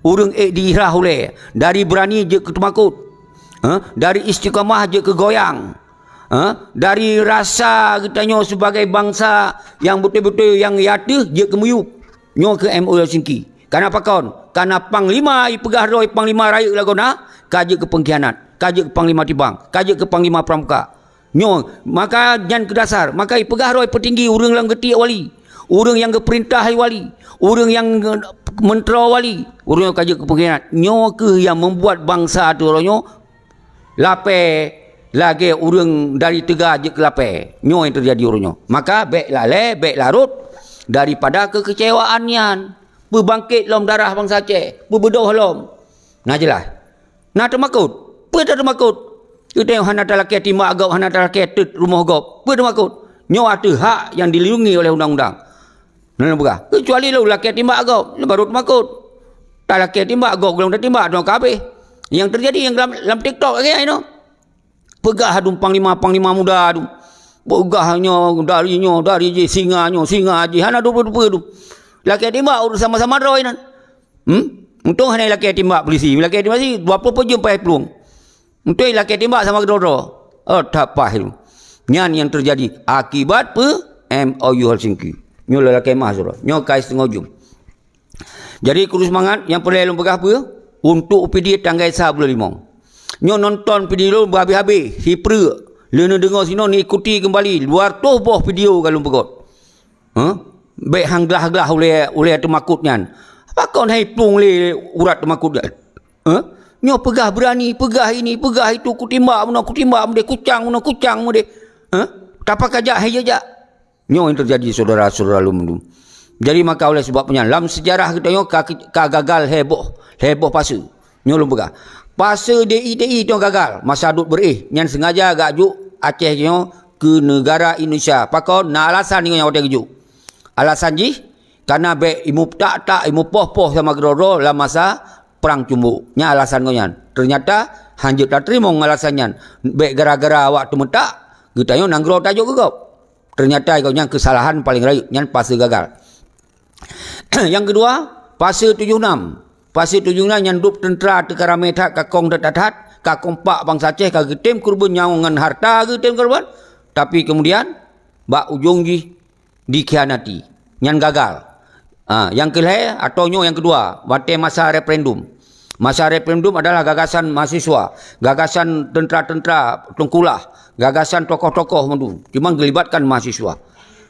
Ureuëng ék diirah ulée, dari beurani jeuet keu teumakot. Hah? Dari istiqamah jeuet keu goyang. Ha? Dari rasa geutanyoe sibagai bansa nyang beutôi-beutôi nyang ateueh jeuet keu miyueb. Nyoe keuh M O U Helsinki. Kana pakon? Kana panglima ipeugah droe panglima rayeuk lagoe na, ka jeuet keu peungkhianat, ka jeuet keu panglima tibang, ka jeuet keu panglima pramuka. Nyoe, maka nyan keuh dasar, maka ipeugah droe peutinggi ureuëng nyang geutiek wali, ureuëng nyang geupeurintah lé wali, ureuëng nyang meuntroe wali, ureuëng nyoe ka jeuet keu peungkhianat. Nyoe keuh nyang membuat bansa teuh uroe nyoe lapée lagée ureuëng dari teuga jeuet keu lapée. Nyoe nyang teujadi uroe nyoe. Maka bék lalée, bék larot daripada keukeucewaan nyan. Peubangkét lom darah bansa Aceh, peubeudôh lom. Na jeulaih. Na teumakot. Peue teumakot? Geutanyoe hana talakée timbak gob, hana talakée teut rumoh gob. Peue teumakot? Nyoe ateueh hak nyang dilindungi oleh undang-undang. Nyan lôn peugah, keucuali lôn lakée timbak gob, lôn baru teumakot. Talakée timbak gob, gohlom tatimbak, droe ka habéh. Nyang teujadi nyang lam, lam TikTok lagée nyan inoe. Peugah dum panglima-panglima muda dum. Peugah nyoe dari nyoe, dari jih, singa nyoe, singa jih. Hana dum peue-peue dum. Lakée timbak ureuëng sama-sama droe nyan. Hmm? Untông hana lakée timbak polisi. Lakée timbak polisi, dua ploh peuet jeuem paih plueng. Untông lakée timbak sama keudroe-droe. Oh, tapah tu. Nyan nyang teujadi akibat peue? M O U Helsinki. Nyoe lôn lakée meu'ah, syedara. Nyoe ka siteungoh jeuem. Jadi, kru seumangat, nyang peureulée lôn peugah peue? Untuk video tanggai sa buleuen limong. Nyoe nonton video lôn beuhabéh-habéh, hipreuk. Lheueh neudeungoe sinoe, neuikuti keumbali dua reutôh boh video ka lôn peugöt. Huh? Bék han glah-glah ulée, ulée teumakot nyan. Pakon hai plueng lé urat teumakot nyan? Huh? Nyoe peugah beurani, peugah ini, peugah itu, kutimbak meunoe, kutimbak meudéh, kucang meunoe, kucang meudéh. Huh? Tapakajak hai jijak. Nyoe nyang teujadi syedara-syedara lôn mandum. Jadi maka oleh sebab nyan, lam seujarah geutanyoe ka, ka gagal lhée boh, lhée boh fase. Nyoe lôn peugah. Fase D I T I nyoe gagal, masa duek beuréh, nyan sengaja geujok Aceh nyoe keu neugara Indonesia. Pakon? Na alasan nyoe nyang watée geujok. Alasan jih, kana bék imeutak-tak, imeupoh-poh sama keudroe-droe lam masa Prang Cumbok. Nyan alasan gobnyan. Teunyata, hanjeuet tateurimong alasan nyan. Bék gara-gara awak teumeutak, geutanyoe nanggroe tajok keu gob. Teunyata gobnyan keusalahan paleng rayeuk, nyan fase gagal. Nyang keudua, fase tujoh nam. Fase tujoh nam nyan dub teuntra teuka ramé that, ka kong that-that, ka kompak bansa Aceh, ka geutem keureubeuen nyawöng ngon hareuta geutem keureubeuen. Tapi keumudian, bak ujong jih dikhianati. Nyan gagal. Ha, nyang keulhée, atau nyoe nyang keudua, watée masa referendum. Masa referendum adalah gagasan mahasiswa, gagasan teuntra-teuntra teungkulah, gagasan tokoh-tokoh mandum, cuma geulibatkan mahasiswa.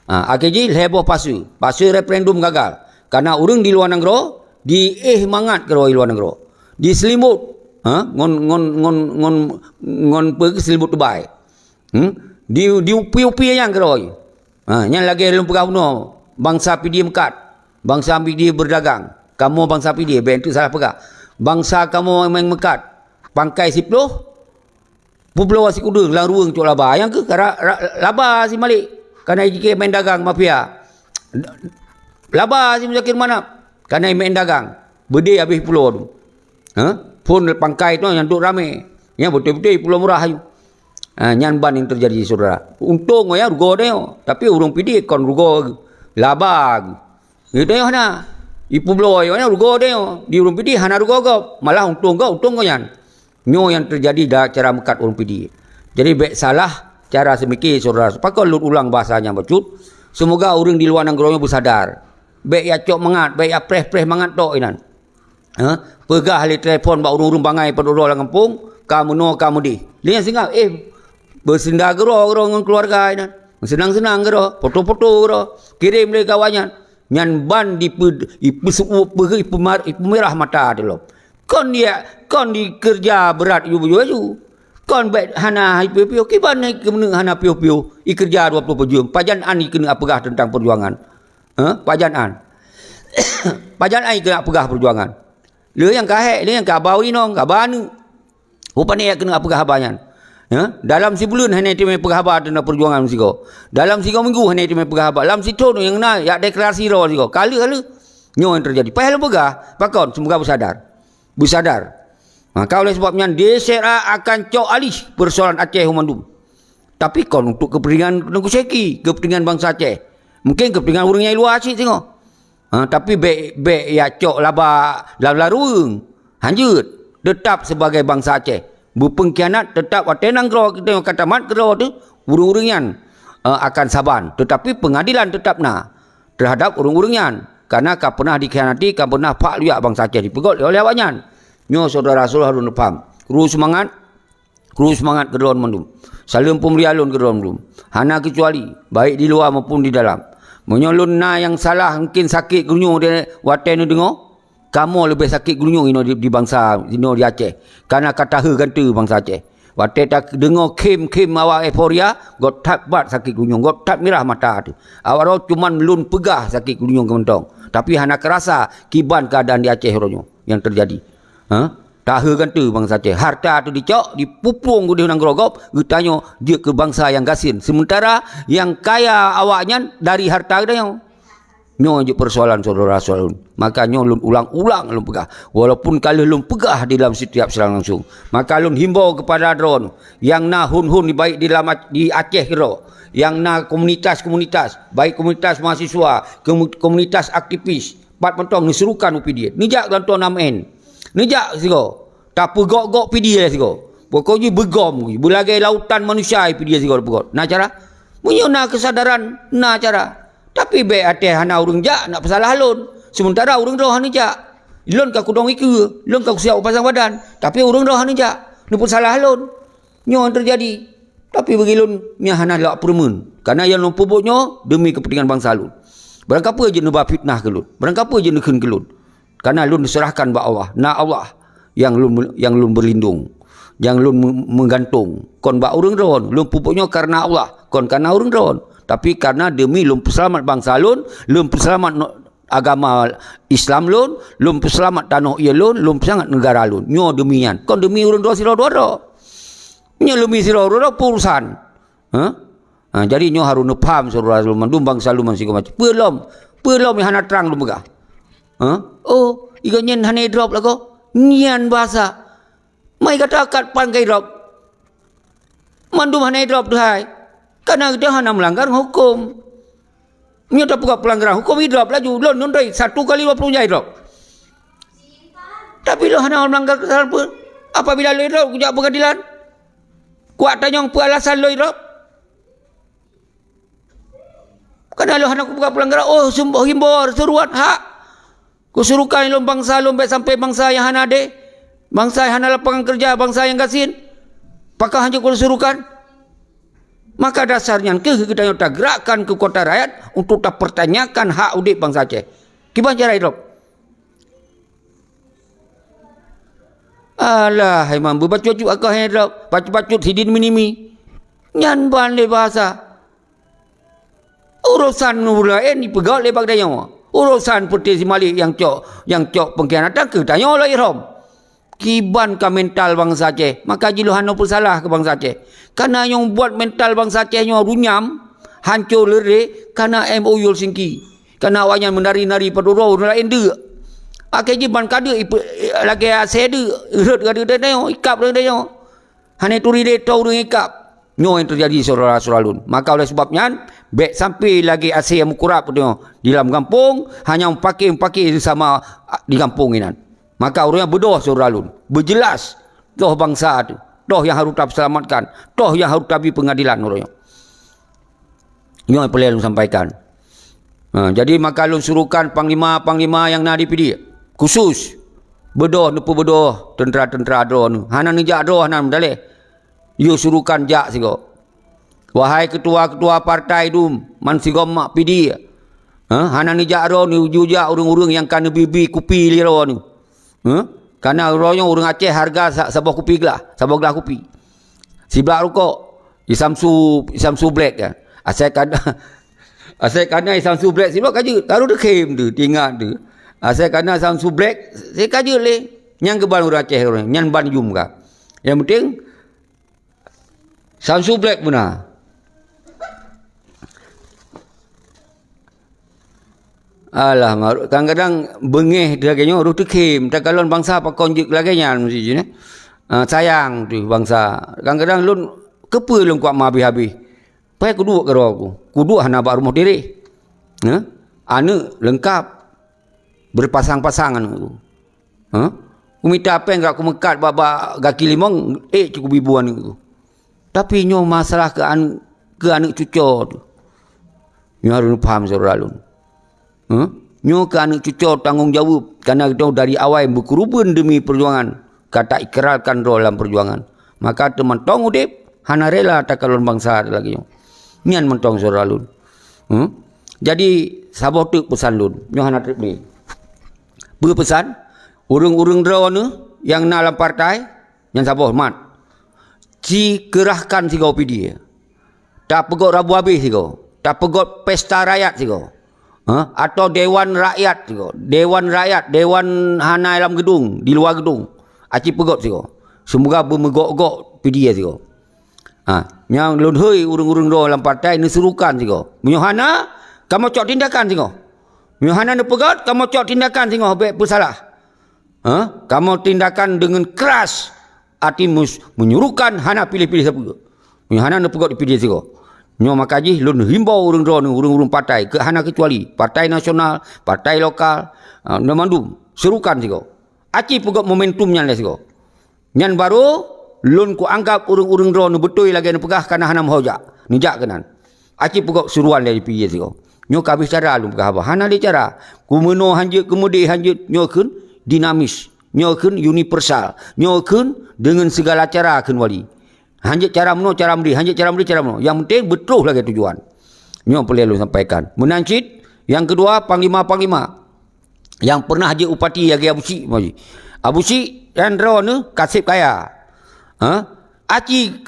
Ha, akhé jih lhée boh fase. Fase referendum gagal. Kana ureuëng di luwa nanggroe, diéh mangat keudroe di luwa nanggroe. Diseulimot, ha, ngon, ngon, ngon, ngon, ngon peue, seulimot teubai. Hmm? Di, diupi-upi nyang keudroe. Ha, nyan lagée lôn peugah bunoe, bansa Pidie meukat, bansa Pidie beudagang. Kamoe bansa Pidie, bék teuk salah peugah. Bansa kamoe nyang meukat, pangkai siploh, peubloe sikudeueng lam ruweueng cok laba. Nyang keuh ka ra-, ra-, laba si Malik, kana jikheun main dagang mafia. Laba si Muzakir Manaf, kana main dagang. Beudé habéh pulo tu. Ha? Phon pangkai tu nyang duek ramé. Nyan beutôi-beutôi pulo murah ayue. Ha, nyan ban nyang teujadi, syedara. Untông gobnyan rugoe tanyoe, tapi ureuëng Pidie kon rugoe, laba. Geutanyoe hana. Ipeubloe gobnyan rugoe tanyoe. Di ureuëng Pidie hana rugoe gob, malah untông gob, untông gobnyan. Nyoe nyang teujadi da-, cara meukat ureuëng Pidie. Jadi bék salah cara seumike, syedara. Pakon lôn ulang bahasa nyang bacut. Seumoga ureuëng di luwa nanggroe nyoe beusadar. Bék yacok mangat, bék yapreh-preh mangat tok inan. Ha? Peugah lé telepon bak ureuëng-ureuëng bangai padub droe lam gampông, ka meunoe ka meudéh. Lé nyan singoh, éh, beusinda keudroe-droe ngon keuluwarga inan. Seunang-seunang keudroe, foto-foto keudroe, kirém lé keu awaknyan. Nyan ban dipe-, ipeuseuôt peugeuh, ipemar-, ipemerah mata teuh lom. Kon dia, kon dikeureuja brat yu baju-baju. Kon bèk hana ipiôh-piôh, kiban na ikeuneuk hana piôh-piôh, ikeureuja dua ploh peuet jeuem. Pajan an ikeuneuk peugah teuntang peujuangan. Hah? Pajan an. Pajan an ikeuneuk peugah peujuangan. Lheueh nyang ka hék, lheueh nyang ka ba inong, ka ba aneuk. Rupajih keuneuk peugah haba nyan. Ya, dalam sibuleuen hana teumé peugah haba teuntang peujuangan sigoe. Dalam sigoe minggu hana teumé peugah haba. Lam sithon nyang na yak deklarasi droe sigoe. Ka lheueh, ka lheueh. Nyoe nyang teujadi. Payah lôn peugah, pakon? Seumoga beusadar. Beusadar. Maka oleh sebab nyan, DCRA akan cok alih persoalan Aceh mandum. Tapi kon untuk kepentingan Teungku Syeki, kepentingan bansa Aceh. Mungkin kepentingan ureuëng nyang luwa cit singoh. Ha, tapi bék, bék ya cok laba lam larueng. Hanjeuet, tetap sebagai bansa Aceh. Beupengkhianat tetap watée nanggroe kita nyang ka tamat keudroe teuh, ureuëng-ureuëng nyan, eh, akan saban. Tetapi pengadilan tetap na terhadap ureuëng-ureuëng nyan. Karena ka pernah dikhianati, ka pernah phak luyak bansa Aceh dipeugét oleh awaknyan. Nyoe syedara-syedara harôh neupaham. Kru seumangat, Kru seumangat keu droe mandum. Saleuem peumulia lôn keu droe mandum. Hana keucuali, baik di luwa maupun di dalam. Meunyoe lôn na nyang salah, mungken sakét geurunyueng di, watée neudeungoe, kamoe leubeh sakét geurunyueng inoe di, di bansa, inoe di Aceh. Kana ka taheu gante bansa Aceh. Watée tadeungoe khém-khém awak euforia, göt that bat sakét geurunyueng, göt that mirah mata teuh. Awak droe cuman lôn peugah sakét geurunyueng keumeutong. Tapi hana keurasa kiban keuadaan di Aceh uroe nyoe nyang teujadi. Ha? Taheu gante bansa Aceh. Harta teuh dicok, dipupung udeh nanggroe gob, geutanyoe jeuet keu bansa nyang gasien. Sementara nyang kaya awaknyan dari harta geutanyoe. Nyoe jeuet persoalan syedara-syedara lôn. Maka nyoe lôn ulang-ulang lôn peugah. Walaupun ka lheueh lôn peugah di dalam setiap siaran langsung. Maka lôn himbau kepada droeneuh nyang na hon-hon baik di dalam Ac-, di Aceh keudroe, nyang na komunitas-komunitas, baik komunitas mahasiswa, komu-, komunitas aktivis, pat mantong neuserukan u Pidie. Neujak lam toh nam en. Neujak sigoe. Tapeugok-gok Pidie sigoe. Pokok jih beugom, beulagée lautan manusia Pidie sigoe tapeugok. Na cara? Meunyoe na keusadaran, na cara. Tapi bék até hana ureuëng jak nak peusalah lôn. Sementara ureuëng droe hana jak. Lôn ka kudong ikeue, lôn ka kusiap u pasang badan. Tapi ureuëng droe hana jak. Neupeusalah lôn. Nyoe nyang teujadi. Tapi bagi lôn, nyan hana lak peureumeun. Karena nyang lôn peubuet nyoe demi kepentingan bansa lôn. Barangkapeue jeuet neuba fitnah keu lôn. Barangkapeue jeuet neukheun keu lôn. Karena lôn diserahkan bak Allah. Na Allah nyang lôn, nyang lôn berlindung, nyang lôn me-, meugantung. Kon bak ureuëng droe, lôn peubuet nyoe karena Allah, kon karena ureuëng droe. Tapi karena demi lôn peuseulamat bansa lôn, lôn peuseulamat no-, agama Islam lôn, lôn peuseulamat tanoh ie lôn, lôn peuseulamat neugara lôn. Nyoe demi nyan, kon demi ureuëng droe sidroe dua droe. Nyoe demi sidroe dua droe peue urusan. Ha? Ha, jadi nyoe harôh neupham syedara lôn mandum bansa lôn sigoe macam. Peue lom, peue lom nyang hana trang lôn peugah. Ha? Oh, iga nyan hana idrop lagoe. Nyan bahasa. Mai gata kat pan ka idrop. Mandum hana idrop, duhai. Karena gata hana melanggar hukum. Meunyoe tapeugah pelanggaran hukum, idrop laju. Lôn nundoi satu kali dua puluh jai idrop. Tapi lôn hana melanggar kesalahan pun. Apabila lôn idrop, kujak pengadilan. Kuat tanyong peue alasan lôn idrop. Karena lôn hana kupeugah pelanggaran, oh, sum-, himbor, seruan, hak. Kusurukan lôn bansa lôn bék sampai bansa nyang hana adé, bansa nyang hana lapangan keureuja, bansa nyang gasien. Pakon hana kusurukan? Maka dasar nyan keuh geutanyoe tagerakkan keukuatan rakyat untuk tapertanyakan hak udép bansa Aceh. Kiban cara idrop. Alah, hai mambu bacut-bacut akoh hai idrop, bacut-bacut sidin minimi. Nyan ban lé bahasa. Urosan ureuëng laén jipeugét lé bak tanyoe. Urosan Peuté Simalik nyang cok, nyang cok peungkhianatan keu tanyoe lom ihrom. Kiban ka mental bansa Aceh, maka jih lôn hana peusalah keu bansa Aceh. Kana nyang buet mental bansa Aceh nyoe runyam, hanco leureh, kana M O U Helsinki. Kana awaknyan meunari-nari padum droe ureuëng laén deuk. Akhé jih ban ka deuk ipe-, lagée asée deuk, rhot ka deuk tanyoe, ikab deuk tanyoe. Hana turi lé toe ureuëng ikab. Nyoe nyang teujadi syedara-syedara lôn. Maka oleh sebab nyan, bék sampai lagée asée meukurab nyoe di lam gampông, hanya meupaké-meupaké sama di gampông inan. Maka ureuëng nyan beudôh syedara lôn. Beujeulaih toh bansa teuh. Toh nyang harôh tapeuseulamatkan. Toh nyang harôh tabi peungadilan ureuëng nyoe. Nyoe nyang peureulée lôn sampaikan. Ha, jadi maka lôn surukan panglima-panglima nyang na di Pidie. Khusus, beudôh neupeubeudôh teuntra-teuntra droeneuh. Hana neujak droe, hana meudaleh. Yue surukan jak sigoe. Wahai keutua-keutua partai dum, man sigom mak P D I, ha? Hana neujak droeneuh jujak ureuëng-ureuëng nyang ka neubi-bi kupi lé droeneuh. Ha? Kana uroenyoe ureuëng Aceh hareuga sa-, saboh kupi glah, saboh glah kupi. Siblak rukok, Isamsu, Isamsu Black, ya. Asai kana, asai kana Isamsu Black siblak ka jeuet, taru teukhém tu, tingat tu. Asai kana Isamsu Black, si ka jeuet lé. Nyang keuban ureuëng Aceh ureuëng, nyan ban jum ka. Nyang penting, Samsu Black beuna. Alah, mar-, kadang-kadang beungéh lagée nyoe, roh teukhém, takalon bansa pakon jeuet lagée nyan meusti jih, eh. Ah, sayang teuh bansa. Kadang-kadang lôn, keupeue lôn kuat meuhabéh-habéh? Pai kuduek keudroe ku. Kuduek hana bak rumoh tireh. Heh? Aneuëk leungkap. Beurpasang-pasang aneuëk ku. Heh? Kumita péng ka kumeukat bak, bak gaki limong, ék cit kubi bu aneuëk ku. Tapi nyoe masalah keu an-, keu aneuëk cucoe tu. Nyoe harôh neupaham syedara lôn. Heh? Nyoe keu aneuëk cucoe tanggong jaweueb, kareuna geutanyoe dari awai meukeureubeuen deumi peujuangan, ka taikrarkan droe lam peujuangan. Maka teumantong udeb, hana rela takalon bansa lagée nyoe. Nyan mantong syedara lôn. Heh? Jadi, saboh teuk peusan lôn, nyoe hana treb lé. Peue peusan? Ureuëng-ureuëng droeneuh nyang na lam partai, nyang saboh mat. Ci keurahkan sigoe P D I. Tapeugot rabu habéh sigoe. Tapeugot pesta rakyat sigoe. Ha? Atau dewan rakyat sigoe. Dewan rakyat, dewan hana lam geudong, di luwa geudong. Aci peugot sigoe. Seumoga beumeugok-gok P D I sigoe. Ha, nyang lôn hôi ureuëng-ureuëng droe lam partai neusurukan sigoe. Meunyoe hana, kamoe cok tindakan sigoe. Meunyoe hana neupeugot, kamoe cok tindakan sigoe bék peusalah. Ha? Kamoe tindakan deungon keras, arti mus-, menyuruhkan hana piléh-piléh sapeue. Meunyoe hana neupeugot P D I sigoe. Nyoe maka jih lôn himbau ureuëng droeneuh, ureuëng-ureuëng partai, keu hana keucuali, partai nasional, partai lokal, ha, nyoe mandum, surukan sigoe. Aci peugot momentum nyan lé sigoe. Nyan barô lôn kuanggab ureuëng-ureuëng droeneuh beutôi lagée neupeugah kana hana meuhojak, neujak keunan. Aci peugot suruan lé P D I sigoe. Nyoe ka habéh cara lôn peugah haba. Hana lé cara. Kumeunoe hanjeuet, keumeude hanjeuet, nyoe kheun dinamis. Nyoe kheun universal. Nyoe kheun deungon sigala cara kheun wali. Hanjeuet cara meunoe, cara meudeh. Hanjeuet cara meudeh, cara meunoe. Nyang penting beutroh lagée tujuan. Nyoe peureulée lôn sampaikan. Meunan cit, nyang keudua, panglima-panglima nyang pernah jeuet upati lagée Abu Syik, Abu Syik, nyan droeneuh ka seb kaya. Ha? Aci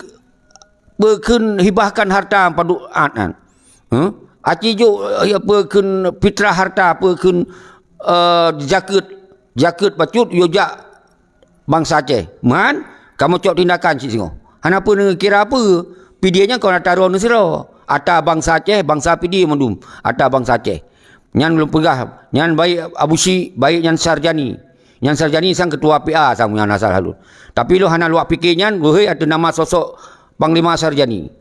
peue kheun hibahkan harta padub át nyan. Ha? Aci jok, eh, peue kheun fitrah harta, peue kheun, eh, zakeuet, zakeuet bacut yue jak bansa Aceh. Man, kamoe cok tindakan cit singoh. Hana peue neukira peue. P D I nyan kon ata droeneuh sidroe. Ata bansa Aceh, bansa P D I mandum. Ata bansa Aceh. Nyan lôn peugah, nyan baik Abu Syik, baik nyan Sarjani. Nyan Sarjani sang ketua P A sang nyan asal halon. Tapi lôn hana luwak pike nyan, lôn hôi ateueh nama sosok Panglima Sarjani.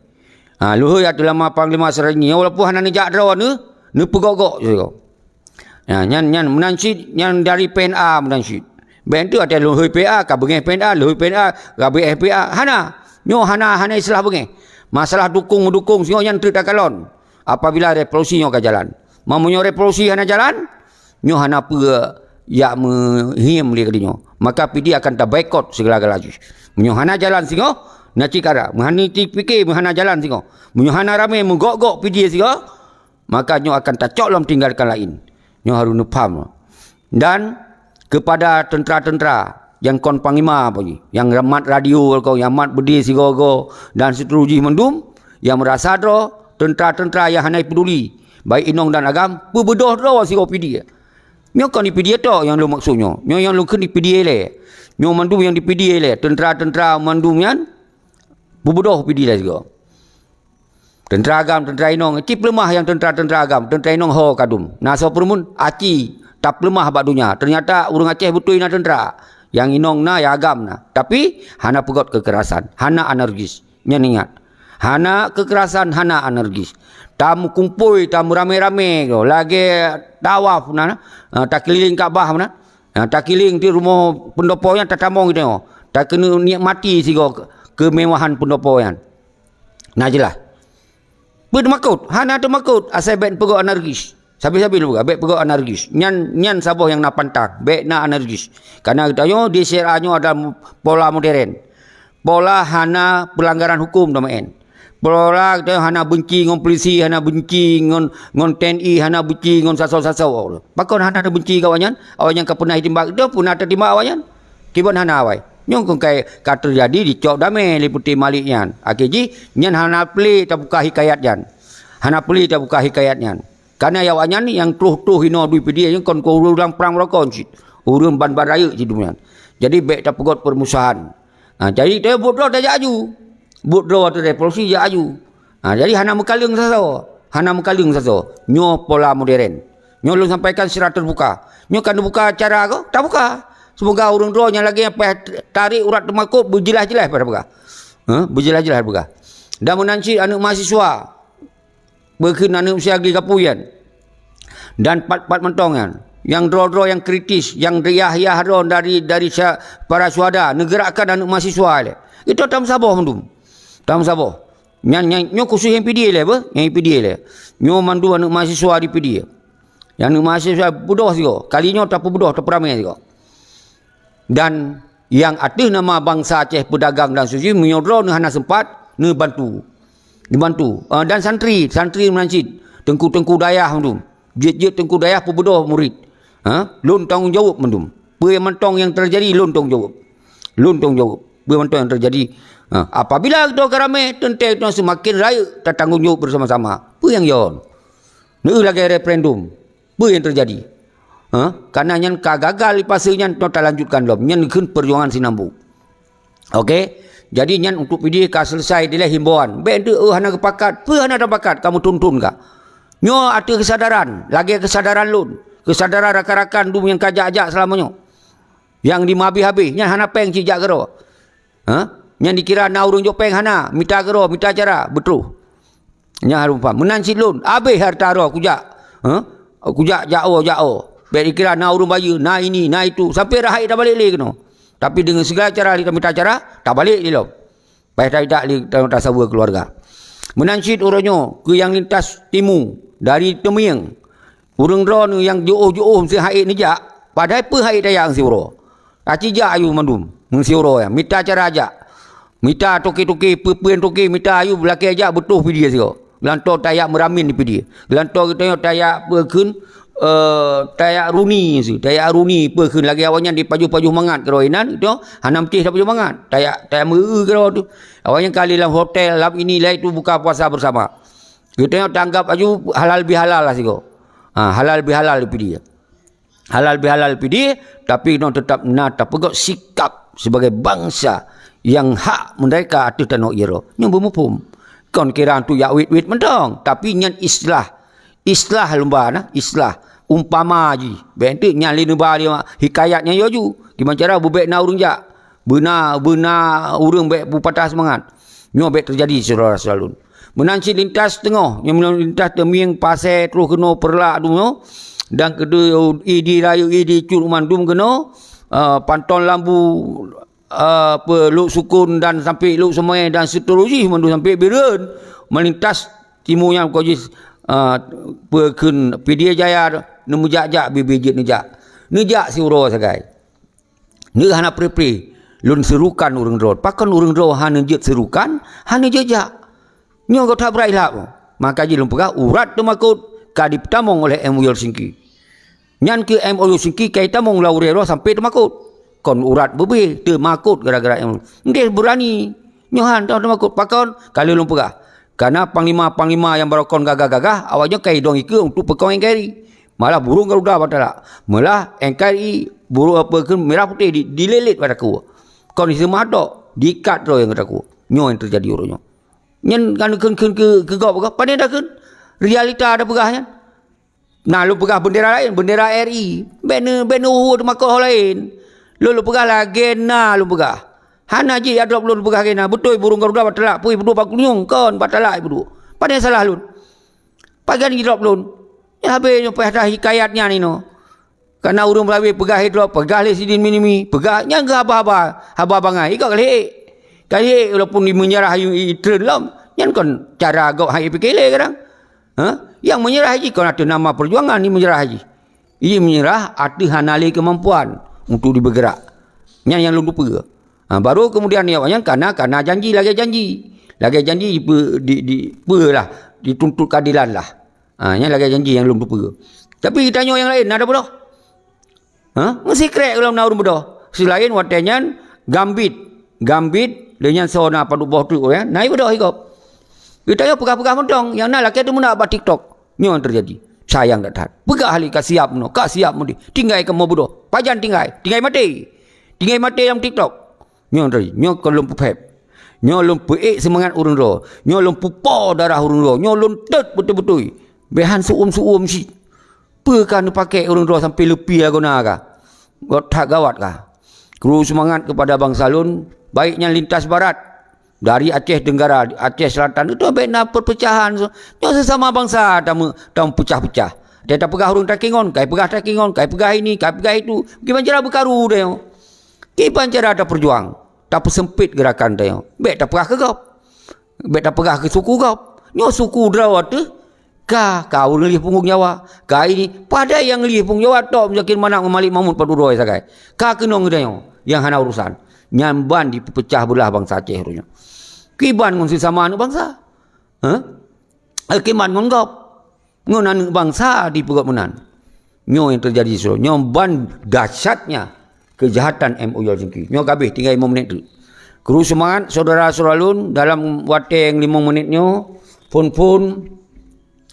Ha, lôn hôi ateueh nama Panglima Sarjani. Walaupun hana neujak droeneuh, neupeugok-gok sigoe. Ya, nyan, nyan meunan cit, nyan dari P N A meunan cit. Bék teuh watée lôn hôi P N A, ka beungéh P N A, lôn hôi P N A, ka beungéh P N A. Hana. Nyoe hana, hana istilah beungéh. Masalah dukung-meudukung singoh nyan treuk takalon. Apabila revolusi nyoe ka jalan. Meunyoe revolusi hana jalan, nyoe hana peue jak meuhiem lé keudeh nyoe. Maka P D I akan tabaikot sigala-gala jih. Meunyoe hana jalan singoh, na cit kara. Meuhana cit pike, meuhana jalan singoh. Meunyoe hana ramé meugok-gok P D I singoh, maka nyoe akan tacok lom tinggalkan laén. Nyoe harôh neupham. Dan keupada teuntra-teuntra nyang kon panglima apa jih, nyang mat radio ko, nyang mat beudé sigoe-goe dan seterusjih mandum, nyang meurasa droe teuntra-teuntra nyang hana peuduli, baik inong dan agam, peubeudoh droe sigoe P D I. Nyoe kon di P D I tok nyang lôn maksud nyoe. Nyoe nyang lôn kheun di P D I lé. Nyoe mandum nyang di P D I lé, teuntra-teuntra mandum nyan peubeudoh P D I lé sigoe. Teuntra agam, teuntra inong, cit peuleumah nyang teuntra-teuntra agam, teuntra inong ho kadum. Na soe peureumeun, aci tapeuleumah bak donya. Teunyata ureuëng Aceh beutôi na teuntra. Nyang inong na, nyang agam na. Tapi, hana peugét keukerasan, hana anarkis. Nyan ingat. Hana keukerasan, hana anarkis. Tameukumpôi, tameuramé-ramé, lagée tawaf na, ha, takeuliléng Ka'bah na. Ha, takeuliléng di rumoh peundopo nyan tatamong geutanyoe. Takeuneuk nikmati sigoe keumewahan peundopo nyan. Na jeulaih. Peue teumakot? Hana teumakot, asai bék peugét anarkis. Sabe-sabe lôn peugah, bék peugét anarkis. Nyan, nyan saboh nyang na pantang, bék na anarkis. Karena geutanyoe di syariah nyoe ada pola modern. Pola hana peulanggaran huköm teuma en. Peulora geutanyoe hana benci ngon polisi, hana benci ngon, ngon T N I, hana benci ngon sasoe-sasoe. Pakon hana tabenci keu awaknyan? Awaknyan ka peunah jitimbak geutanyoe, peunah tatimbak awaknyan. Kiban hana awai. Nyoe keukai ka teujadi dicok damé lé Putih Malik nyan. Akhé jih, nyan hana peureulée tabuka hikayat nyan. Hana peureulée tabuka hikayat nyan. Kareuna awaknyan nyang troh-troh inoe di Pidie nyan kon ureuëng prang meurokon cit. Ureuëng ban-ban rayeuk cit nyan. Jadi bék tapeugot peurmusahan. Ha, jadi, tapi buet droe tajak aju. Buet droe ateueh revolusi jak aju. Ha, jadi hana meukaleueng sasoe. Hana meukaleueng sasoe. Nyoe pola modern. Nyoe lôn sampaikan secara terbuka. Nyoe ka neubuka acara ko, tabuka. Semoga ureuëng droe nyang lagée nyan payah tarék urat teumakot beujeulaih-jeulaih pada peugah. Ha, beujeulaih-jeulaih peugah. Dan meunan cit aneuëk mahasiswa. Beukeue aneuëk Syagli Gapuyan dan pat-pat mantong nyan, nyang droe-droe nyang kritis, nyang yah-yah droe dari, dari sya-, para syuhada, neugeurakkan aneuëk mahasiswa lé. Itu tameusaboh mandum. Tameusaboh. Nyan, nyan, nyoe khusos nyang Pidie lé, beuh? Nyang Pidie lé. Nyoe mandum aneuëk mahasiswa di Pidie. Nyang aneuëk mahasiswa beudôh sigoe. Kali nyoe tapeubeudôh, tapeuramé sigoe. Dan nyang ateueh nama bansa Aceh peudagang dan suci, meunyoe droeneuh hana seumpat, neubantu. Neubantu. Ah, dan santri, santri meunan cit, teungku-teungku dayah mandum. Jeuet-jeuet teungku dayah peubeudôh murit. Ha? Lôn tanggong jaweueb mandum. Peue mantong nyang teujadi, lôn tanggong jaweueb. Lôn tanggong jaweueb. Peue mantong nyang teujadi. Ha, apabila geutanyoe ka ramé, teuntée geutanyoe seumaken rayeuk tatanggong jaweueb beusama-sama. Peue nyang yon? Neueu lagée referendum. Peue nyang teujadi? Ha? Kareuna nyan ka gagal di fase nyan, nyoe talanjutkan lom. Nyan kheun peujuangan sinambung. Oke? Jadi nyan untuk Pidie ka selesai dilée himbauan. Bék deuh, oh, hana geupakat. Peue hana tapakat? Kamoe tuntun ka. Nyoe ateueh keusadaran. Lagée keusadaran lôn. Keusadaran rakan-rakan dum nyang ka jak-jak seulama nyoe. Nyang dimeuhabéh-habéh. Nyan hana péng cit jak keudroe. Ha? Nyan dikira na ureuëng jok péng hana, mita keudroe, mita cara, beutroh. Nyan harôh paham. Meunan cit lôn, habéh hareuta droe kujak. Ha? Kujak jak-o, jak-o. Bék dikira na ureuëng bayeue, na ini, na itu. Sampoe rhah ék tabalek lé keunoe. Tapi deungon sigala cara, lé tamita cara, tabalek lé lom. Payah taidak lé ta-, tasaweue keuluwarga. Meunan cit uroe nyoe, keu nyang lintas timu, dari Teumieng, ureuëng droeneuh nyang jiôh-jiôh meusti han ék neujak, padahai peue han ék tajak ngon siuroe. Aci jak ayue mandum, ngon siuroe nyan, mita cara jak. Mita toke-toke, peue-peue toke, mita ayue lakée jak beutoh Pidie sigoe. Geulantoe tajak meuramin di Pidie. Geulantoe geutanyoe tajak peue kheun, eh, tajak runi su, tajak runi peue kheun lagée awaknyan jipajoh-pajoh mangat keudroe inan, geutanyoe hana meucéh tapajoh mangat. Tajak, tajak meu-eu keudroe tu. Awaknyan ka lé lam hotel, lam ini, lam itu buka puasa beusama. Geutanyoe taanggab aju halal bihalal lah sigoe. Ha, halal bihalal di Pidie. Halal bihalal Pidie, tapi nyoe teutap na tapeugét sikap sibagai bansa nyang hak meurdéhka ateueh tanoh Iéroe. Nyoe beumuphom. Kon kira tu jak wét-wét mantong, tapi nyan islah. Islah lumba na, islah. Umpama jih, bék teuk nyan lé neuba lé hikayat nyan yoh ju. Kiban cara bubék na ureuëng jak. Beuna, beuna ureuëng bék beupatah seumangat. Nyoe bék teujadi, syedara-syedara lôn. Meunan cit lintas teungoh, nyang meunan lintas Teumieng, Pasé, troh keunoe Peureulak dumoe, dan keudeh Idi Rayeuk, Idi Cut mandum keunoe, eh, Panton Lambu, eh, pe, Lhoksukon dan sampoe Lhokseumawe dan seuterusjih mandum sampoe Bireuen, meulintas timu nyan kojih, eh, pe kheun Pidie Jaya, neumeujak-jak, bie-bie jeuet neujak. Neujak siuroe sagai. Nyoe hana pre-pre lôn seurukan ureuëng droe. Pakon ureuëng droe hana jeuet seurukan, hana jeuet jak. Nyoe gata brat ilap. Maka jih lôn peugah, urat teumakot ka jipeutamong oleh M O U Helsinki. Nyan keuh M O U Helsinki ka jitamong lam ureuëng droe sampoe teumakot. Kon urat beubeh, teumakot gara-gara M O U. Nggeh beurani. Nyoe han teumakot. Pakon? Ka lheueh lôn peugah. Kareuna panglima-panglima nyang baroe kon gagah-gagah, awaknyan ka jidong ikeue untuk peukong N K R I. Malah burung garuda bak talak. Malah N K R I, burung apa kheun, merah putih di, dililét bak takue. Kon iseumah tok, diikat droe nyang takue. Nyoe nyang teujadi uroe nyoe. Nyan kan kheun-kheun keu, keu gob, gob. Pane takheun? Realita tapeugah nyan. Nah, lôn peugah bendera laén, bendera R I. Bék neu-, bék neuhu teumakot ho laén. Lôn, lôn peugah lagée na lôn peugah. Hana jih jak drop lôn peugah lagée na. Beutôi burung garuda bak talak, pui peuduek bak kunyueng, kon bak talak peuduek. Pane salah lôn? Pagan jidrop lôn. Nyan habéh nyoe payah that hikayat nyan inoe. Kareuna ureuëng meulawe peugah jidrop, peugah lé sidin minimi, peugah nyang geuhaba-haba, haba bangai. Ikot ka lheueh ék. Ka lheueh ék walaupun di meunyeurah yu-, i-, itreun lom. Nyan kon cara gob hai pike lé kadang. Ha? Nyang meunyeurah jih kon ateueh nama peujuangan di meunyeurah jih. Jih meunyeurah ateueh hana lé keumampuan untuk jibeugeurak. Nyan nyang lôn tupeue. Ha, baru keumudian awaknyan kana, kana janji lagée janji. Lagée janji dipe-, di, di, peue lah, dituntut keadilan lah. Ha, nyan lagée janji nyang lôn teupeue. Tapi geutanyoe nyang laén na tabeudôh. Ha? Meusikrek lom na ureuëng beudôh. Seulaén watée nyan gambit, gambit lé nyan soe na padub boh teuk, ya, na beudôh igop. Geutanyoe peugah-peugah mantong, nyang na lakée teumeunak bak TikTok. Nyoe teujadi. Sayang that-that. Peugah lé ka siap meunoe, ka siap mudi. Tinggai kamoe beudôh. Pajan tinggai? Tinggai maté. Tinggai maté lam TikTok. Nyoe tadi, nyoe kon lôn peuphép. Nyoe lôn peuék seumangat ureuëng droe. Nyoe lôn pupo darah ureuëng droe. Nyoe lôn teuet beutôi-beutôi. Bék han seuuem-seuuem cit. Peue ka neupakée ureuëng droe sampoe leupie lagoena ka? Got that gawat ka. Kru seumangat keupada bansa lôn, baik nyan lintas barat, dari Aceh Tenggara, Aceh Selatan, itu bék na perpecahan. Nyoe sesama bansa tameu-, tampeupeucah-peucah. Watée tapeugah ureuëng takingon, kai peugah takingon, kai peugah ini, kai peugah itu. Kiban cara beukaru deh nyoe. Kiban cara tapeujuang, tapeuseumpét geurakan tanyoe. Bék tapeugah keu gob. Bék tapeugah keu suku gob. Nyoe suku droe teuh ka, ka ureuëng lieh punggong nyawa. Ka ini, padahai nyang lieh punggong nyawa tok Muzakir Manaf ngon Malik Mahmud padub droe sagai. Ka keunong geutanyoe nyang hana urusan. Nyan ban dipeupeucah beulah bansa Aceh uroe nyoe. Kiban ngon sesama aneuëk bansa. Hah? Eh, kiban ngon gob. Ngon aneuëk bansa dipeugét meunan. Nyoe nyang teujadi siuroe. Nyoe ban dahsyatnya keujahatan M O Yol Singki. Nyoe ka abéh, tinggai limong menit teuk. Kru seumangat syedara-syedara lôn, dalam watée nyang limong menit nyoe, phon-phon,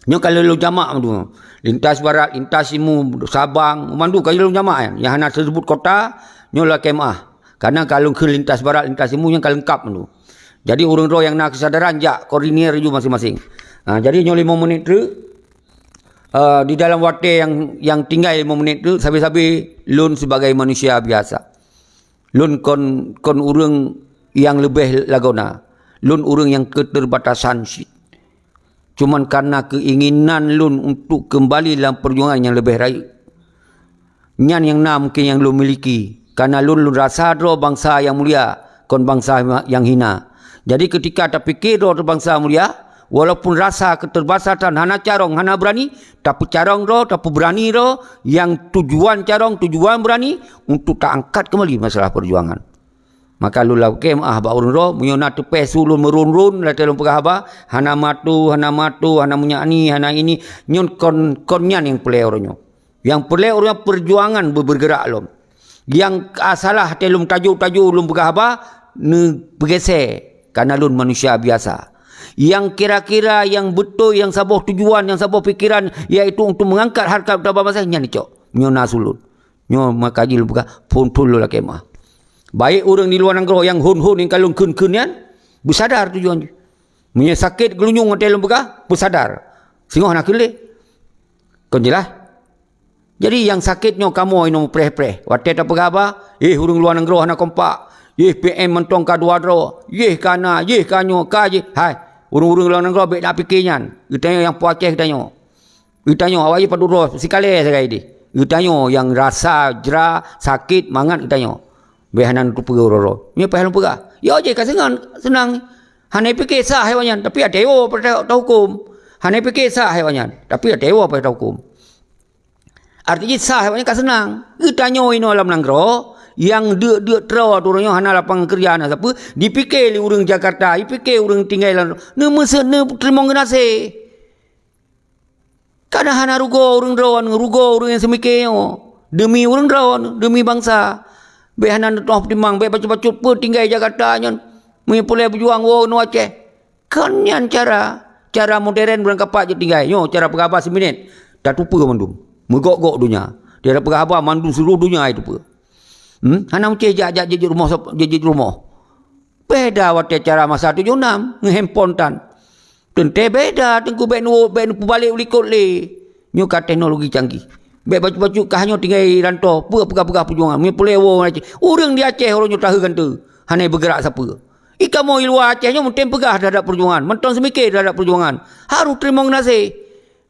nyoe ka lheueh lôn jamak mandum. Lintas barat, lintas timu, Sabang, mandum ka lheueh lôn jamak nyan. Nyang hana teuseubut kota, nyoe lakée meuáh. Karena ka lôn kheun lintas barat, lintas timu nyang ka leungkab mandum. Jadi ureuëng droe nyang na keusadaran jak koordinir laju maséng-maséng. Ha, jadi nyoe limong menit teuk. Eh, di dalam watée nyang, nyang tinggai limong menit teuk, sabe-sabe lôn sibagai manusia biasa. Lôn kon, kon ureuëng nyang leubeh lagoena. Lôn ureuëng nyang keuteubatasan cit. Cuman karena keuinginan lôn untuk keumbali lam peujuangan nyang leubeh rayeuk. Nyan nyang na mungken nyang lôn miliki. Karena lôn, lôn rasa droe bansa nyang mulia, kon bansa nyang hina. Jadi keutika tapike droe bansa mulia, walaupun rasa keuteubatasan hana carông, hana beurani, tapeucarông droe, tapeubeurani droe, nyang tujuan carông, tujuan beurani untuk taangkat keumbali masalah peujuangan. Maka lôn lakée meuáh bak ureuëng droe, meunyoe na teupée su lôn meuron-ron, watée lôn peugah haba, hana matu, hana matu, hana meunyak ni, hana ini, nyoe kon, kon nyan nyang peureulée uroe nyoe. Nyang peureulée uroe nyoe peujuangan beu-, beugerak lom. Nyang ka salah watée lôn tajô-tajô lôn peugah haba, neupeugése, karena lôn manusia biasa. Nyang kira-kira, nyang beutôi, nyang saboh tujuan, nyang saboh pikeran, yaitu untuk mengangkat harkat martabat bansa, nyan icok. Nyoe na su lôn. Nyoe maka jih lôn peugah, phon-phon lôn lakée meuáh. Baik ureuëng di luwa nanggroe nyang hon-hon nyang ka lôn kheun-kheun nyan, beusadar tujuan jih. Meunyoe sakét geulunyueng watée lôn peugah, beusadar. Singoh na kheun lé. Kon jeulaih? Jadi nyang sakét nyoe kamoe inoe meupreh-preh. Watée tapeugah haba, "Eh, ureuëng luwa nanggroe hana kompak. Eh, P M mantong ka dua droe. Yeh ka na, yeh ka nyoe, ka jih." Hai, ureuëng-ureuëng luwa nanggroe bék na pike nyan. Geutanyoe nyang po Aceh geutanyoe. Geutanyoe awai padub droe sikalée sagai deh. Geutanyoe nyang rasa jra sakét mangat geutanyoe. Bék hana neuteupeue uroe-uroe. Nyoe payah lôn peugah. Yo jih ka seunang, seunang. Hana pike sah awaknyan, tapi até woe payah tahuköm. Hana pike sah awaknyan, tapi até woe payah tahuköm. Arti jih sah awaknyan ka seunang. Geutanyoe inoe lam nanggroe nyang deuk-deuk troe tu uroe nyoe hana lapangan keureuja, hana sapeue, dipike lé ureuëng Jakarta, dipike ureuëng tinggai lam, neumeuseue, neuteurimong geunaséh. Kana hana rugoe ureuëng droe, rugoe ureuëng nyang seumike nyoe. Deumi ureuëng droe, deumi bansa. Bék hana neutoh peutimang, bék bacut-bacut peue tinggai Jakarta nyan. Meunyoe peureulée beujuang woe u Aceh. Kon nyan cara, cara modern beurangkapat jeuet tinggai. Nyoe cara peugah haba siminét. Tateupeue mandum. Meugok-gok donya. Cara peugah haba mandum seuluruh donya jiteupeue. Hmm? Hana meucéh jak, jak jeuet rumoh, jeuet, jeuet rumoh. Beda watée cara masa tujoh nam, ngon handphone tan. Teuntée beda, Teungku, bék nu-, bék neupeubalek u likot lé. Nyoe ka teknologi canggih. Bék bacut-bacut kah nyoe tinggai rantô, peue peugah-peugah peujuangan. Meunyoe peureulée woe Aceh, ureuëng di Aceh uroe nyoe tahe ganteue, hana beugerak sapeue. I kamoe i luwa Aceh nyoe meutem peugah teuhadap peujuangan, mantong seumike teuhadap peujuangan. Harôh teurimong geunaséh.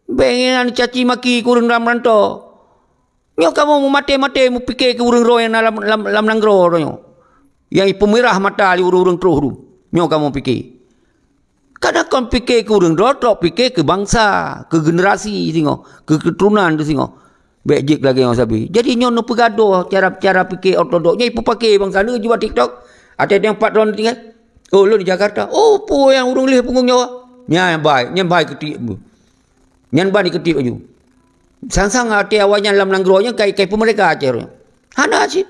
Bék nginan caci maki keu ureuëng lam rantô. Nyoe kamoe meumaté-maté meupike keu ureuëng droe nyang na lam, lam, lam nanggroe droe nyoe. Nyang jipeumirah mata lé ureuëng-ureuëng troh dum. Nyoe kamoe pike. Kadang kon pike keu ureuëng droe, trok pike keu bansa, keu generasi singoh, keu keuturonan teuh singoh. Bék jeuet lagée nyoe sabe. Jadi nyoe neupeugadôh cara, cara pike ortodok. Nyoe jipeupake bansa neuh jiba TikTok. Até nyang pat droe tinggai. Oh, lôn di Jakarta. Oh, peue nyang ureuëng lheueh punggong nyawa? Nyan bai, nyan bai keutik. Nyan ban dikeutik laju. Sang-sang até awaknyan lam nanggroe nyan kai, kai peumeurdeka Aceh. Hana cit.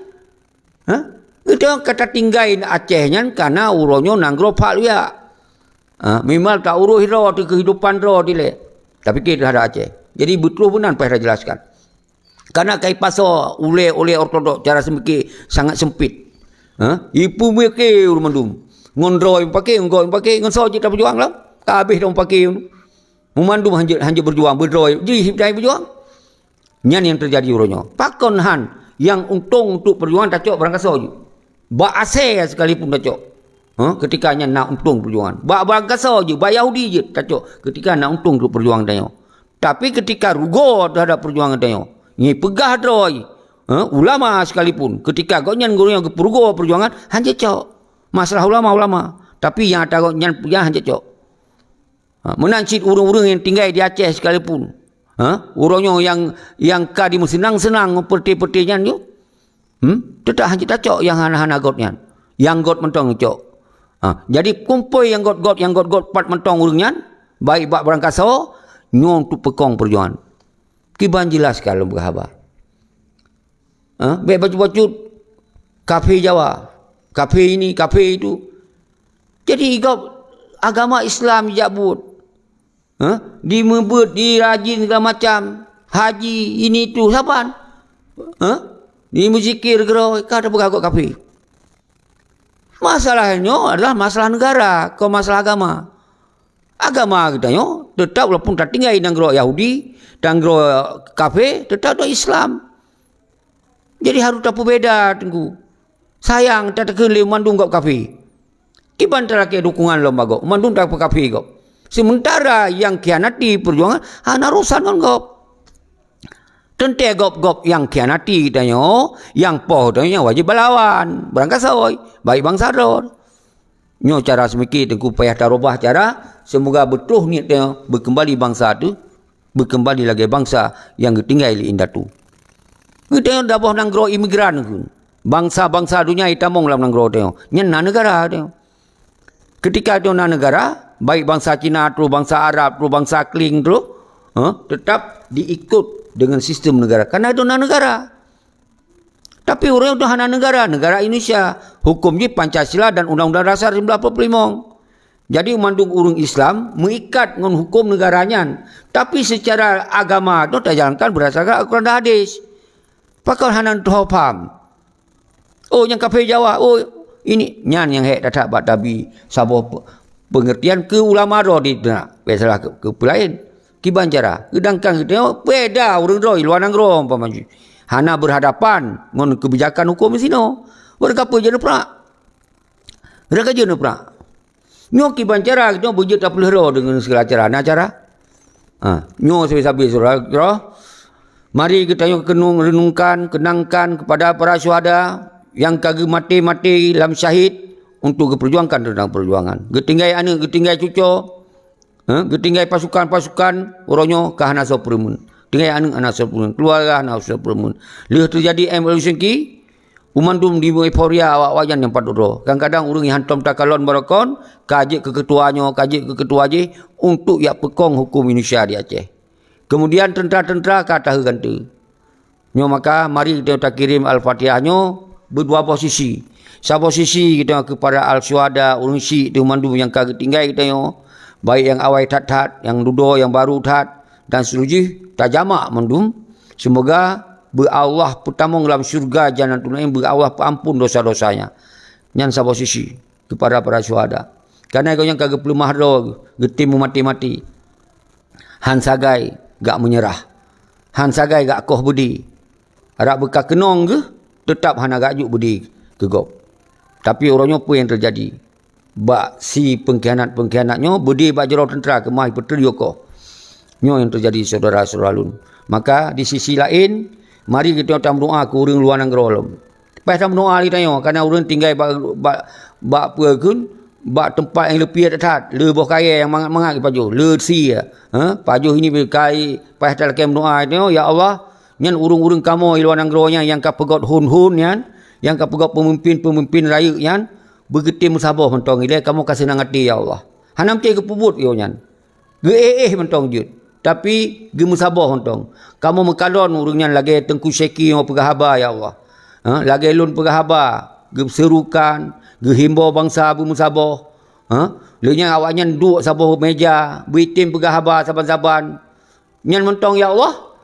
Ha? Geutanyoe ka tatinggai Aceh nyan kana uroe nyoe nanggroe phak luyak. Ha, mimal ta urus droe teuh keuhidupan droe dilée. Tapike teuhadap Aceh. Jadi beutôi meunan payah tajeulaskan. Kana kai pasoe ulée-ulée ortodok cara seumike sangat sempit. Ha? Ipeumike ureuëng mandum. Ngon droe pake, ngon gob pake, ngon soe cit tapeujuang lom. Ka habéh dong pake. Meumandum hanjeuet, hanjeuet beujuang, beudroe jih hib dai beujuang. Nyan nyang teujadi uroe nyoe. Pakon han nyang untông untuk peujuangan tacok barangkasoe jeuet. Bak asée sekalipun tacok. Ha, keutika nyan na untông peujuangan. Bak barangkasoe jeuet, bak Yahudi jeuet tacok keutika na untông untuk peujuangan tanyoe. Tapi keutika rugoe teuhadap peujuangan tanyoe, ngipeugah droe, ha, ulama sekalipun, keutika gobnyan gurée nyang geupeurugoe peujuangan, hanjeuet cok. Masalah ulama-ulama. Tapi nyang ata gobnyan peugah hanjeuet cok. Ha, meunan cit ureuëng-ureuëng nyang tinggai di Aceh sekalipun. Ha, uroe nyoe nyang, nyang ka dimeuseunang-seunang ngon peureté-peureté nyan nyoe. Hmm? Teutap hanjeuet tacok nyang hana-hana göt nyan. Nyang göt mantong cok. Ha, jadi kumpôi nyang göt-göt, nyang göt-göt pat mantong ureuëng nyan, baik bak barangkasoe, nyoe untuk peukong peujuangan. Kiban jeulaih ka lôn beuhaba. Ha? Bék bacut-bacut kafé Jawa, kafé ini, kafé itu. Jadi gob agama Islam jak buet. Ha? Dimeubeuet, dirajin segala macam. Haji, ini itu, saban. Ha? Dimeuzikir keudroe, ka tapeugah gob kafé. Masalah nyoe adalah masalah negara, kon masalah agama. Agama geutanyoe teutap walaupun tatinggai nanggroe Yahudi, nanggroe kafé, teutap nyoe Islam. Jadi harôh tapeubeda, Teungku. Sayang tatakheun lé mandum gob kafé. Kiban talakée dukungan lom bak gob, mandum tapeukafé gob. Seumeuntara nyang khianati peujuangan hana urosan ngon gob. Teuntée gob-gob nyang khianati geutanyoe, nyang poh geutanyoe nyang wajéb balawan, barangkasoe, baik bansa droe. Nyoe cara seumike Teungku payah tarubah cara, seumoga beutôi niet tanyoe beukeumbali bansa teuh, beukeumbali lagée bansa nyang geutinggai lé indatu. Geutanyoe daboh nanggroe imigran keuh. Bansa-bansa donya jitamong lam nanggroe tanyoe. Nyan na neugara tanyoe. Keutika tanyoe na neugara, baik bansa Cina troh, bansa Arab troh, bansa Kling troh, eh, teutap diikot deungon sistem neugara. Kareuna tanyoe na neugara. Tapi ureuëng tanyoe hana neugara, neugara Indonesia. Huköm jih Pancasila dan Undang-Undang Dasar seribu sembilan ratus empat puluh lima. Jadi mandum ureuëng Islam meuikat ngon huköm neugara nyan. Tapi seucara agama tanyoe tajalankan beurdasarkan Al-Quran dan Hadis. Pakon hana teuhopam? Oh, nyang kafé Jawa, oh, ini, nyan nyang hék that-that bak tabi saboh pe-, peungeurtian keu ulama droe di teunak, bék salah keu, keu peulaén. Kiban cara, seudangkan geutanyoe beda ureuëng droe di luwa nanggroe umpama jih. Hana beurhadapan ngon keubijakan huköm sinoe. Ureuëng kapeue jeuet neuprak? Ureuëng ka jeuet neuprak? Nyoe kiban cara, nyoe beujeuet tapeuleueh droe deungon sigala cara. Na cara? Ha, nyoe sabe-sabe syedara-syedara. Mari geutanyoe keunong, renungkan, kenangkan kepada para syuhada nyang ka geumaté-maté lam syahid untuk geupeurjuangkan teuntang peujuangan. Geutinggai aneuëk, geutinggai cucoe, ha, geutinggai pasukan-pasukan, uroe nyoe ka hana soe peureumeun. Tinggai aneuëk hana soe peureumeun, keuluwarga hana soe peureumeun. Lheueh teujadi M L C Q, Banmandum di euforia awak-awak nyan nyang padub droe. Kadang-kadang ureuëng nyang hántom takalon baroekon, ka jeuet keu keutua nyoe, ka jeuet keu keutua jih, untuk jak peukong huköm Indonesia di Aceh. Keumudian teuntra-teuntra ka taheu gante. Nyoe maka, mari geutanyoe takirém Al-Fatihah nyoe beudua boh sisi. Saboh sisi geutanyoe keu para al-syuhada, ureuëng syik teuh mandum nyang ka geutinggai geutanyoe, baik nyang awai that-that, nyang dudoe, nyang barô that, dan seterusjih, tajamak mandum. Seumoga beu Allah peutamong lam syeuruga Jannatul Na'im, beu Allah peuampon dosa-dosanya. Nyan saboh sisi keupada para syuhada. Kareuna gobnyan ka geupeuleumah droe, geutem meumaté-maté. Han sagai gak meunyeurah. Han sagai gak koh beudé. Rab beuka keunong geuh, teutab hana gak juk beudé keu gob. Tapi uroe nyoe peue nyang teujadi? Bak si peungkhianat-peungkhianat nyoe beudé bak jaroe teuntra keumah jipeuteuliyue koh. Nyoe nyang teujadi syedara-syedara lôn. Maka di sisi laén, mari geutanyoe tameudoá keu ureuëng luwa nanggroe lom. Paih tameudoá lé tanyoe, kareuna ureuëng tinggai bak, bak, bak peue kheun, bak teumpat nyang leupie that-that, le boh kayée nyang mangat-mangat geupajoh, le sie, ha, pajoh ini beukai, paih talakée meudoá lé tanyoe, "Ya Allah, nyan ureuëng-ureuëng kamoe di luwa nanggroe nyan nyang ka peugöt hon-hon nyan, nyang ka peugöt peumimpén-peumimpén rayeuk nyan, Beugeutem meusaboh mantong ilée kamoe ka seunang até, ya Allah. Hana meucé geupeubuet yoh nyan. Geu-éh-éh mantong jeuet, tapi geumeusaboh mantong. Kamoe meukalon ureuëng nyan lagée Teungku Syeki nyang peugah haba, ya Allah. Ha, lagée lôn peugah haba, geuseurukan, geuhimbau bansa beumeusaboh. Ha, lheueh nyan awaknyan duek saboh méja, beuitem peugah haba saban-saban. Nyan mantong, ya Allah,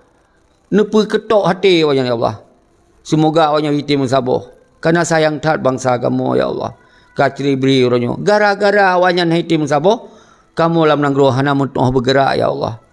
neupeukeutok até awaknyan, ya Allah. Seumoga awaknyan item meusaboh. Kareuna sayang that bansa kamoe, ya Allah. Ka ceuri-bri uroe nyoe. Gara-gara awaknyan hana item meusaboh, kamoe lam nanggroe hana meutuoh beugeurak, ya Allah.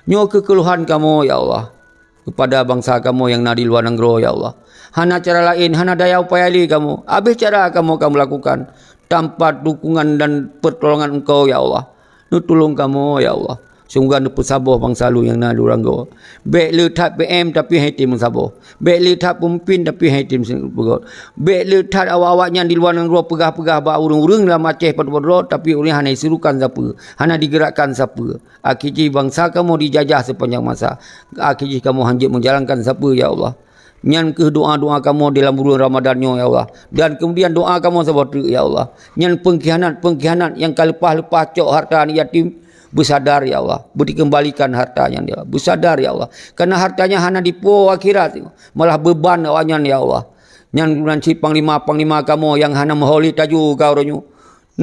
Nyoe keuh keuluhan kamoe, ya Allah, keupada bansa kamoe nyang na di luwa nanggroe, ya Allah. Hana cara laén, hana daya upaya lé kamoe. Abéh cara kamoe ka meulakukan tanpa dukungan dan peutulongan Engkau, ya Allah. Neutulông kamoe, ya Allah. Seumoga neupeusaboh bansa lôn nyang na di luwa nanggroe. Bék le that P M tapi hana item meusaboh. Bék le that peumimpin tapi hana item meusaboh. Bék le that awak-awak nyan di luwa nanggroe peugah-peugah bak ureuëng-ureuëng lam Aceh padub droe, tapi ureuëng hana jiseurukan sapeue, hana digeurakkan sapeue. Akhé jih bansa kamoe dijajah sipanjang masa. Akhé jih kamoe hanjeuet meujalankan sapeue, ya Allah. Nyan kheueh doa-doa kamoe di lam buleuen Ramadan nyoe, ya Allah. Dan keumudian doa kamoe saboh treuk, ya Allah. Nyan peungkhianat-peungkhianat nyang ka leupah-leupah cok hareuta aneuk yatim, beusadar, ya Allah. Beutikeumbalikan hareuta nyan, ya Allah. Beusadar, ya Allah. Kareuna hareuta nyan hana dipuwoe akhirat, malah beuban awaknyan, ya Allah. Nyan geunan cit panglima-panglima kamoe nyang hana meuhôi lé tajôh ka uroe nyoe.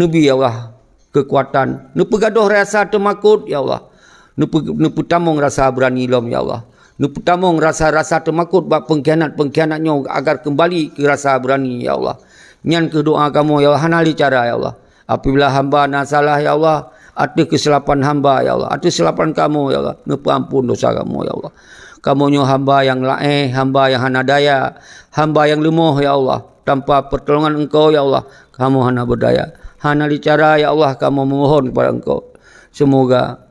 Neubi, ya Allah, keukuatan. Neupeugadôh rasa teumakot, ya Allah. Neupeu-, neupeutamong rasa beurani lom, ya Allah. Neupeutamong rasa-rasa teumakot bak peungkhianat-peungkhianat nyoe agar keumbali keu rasa beurani, ya Allah. Nyan kheueh doa kamoe, ya Allah, hana lé cara, ya Allah. Apabila hamba na salah, ya Allah, ateueh keusilapan hamba, ya Allah, ateueh keusilapan kamoe, ya Allah, neupeuampon dosa kamoe, ya Allah. Kamoe nyoe hamba nyang laéh, hamba nyang hana daya, hamba nyang leumoh, ya Allah. Tanpa peutulongan Engkau, ya Allah, kamoe hana beudaya. Hana lé cara, ya Allah, kamoe meumohon keupada Engkau. Seumoga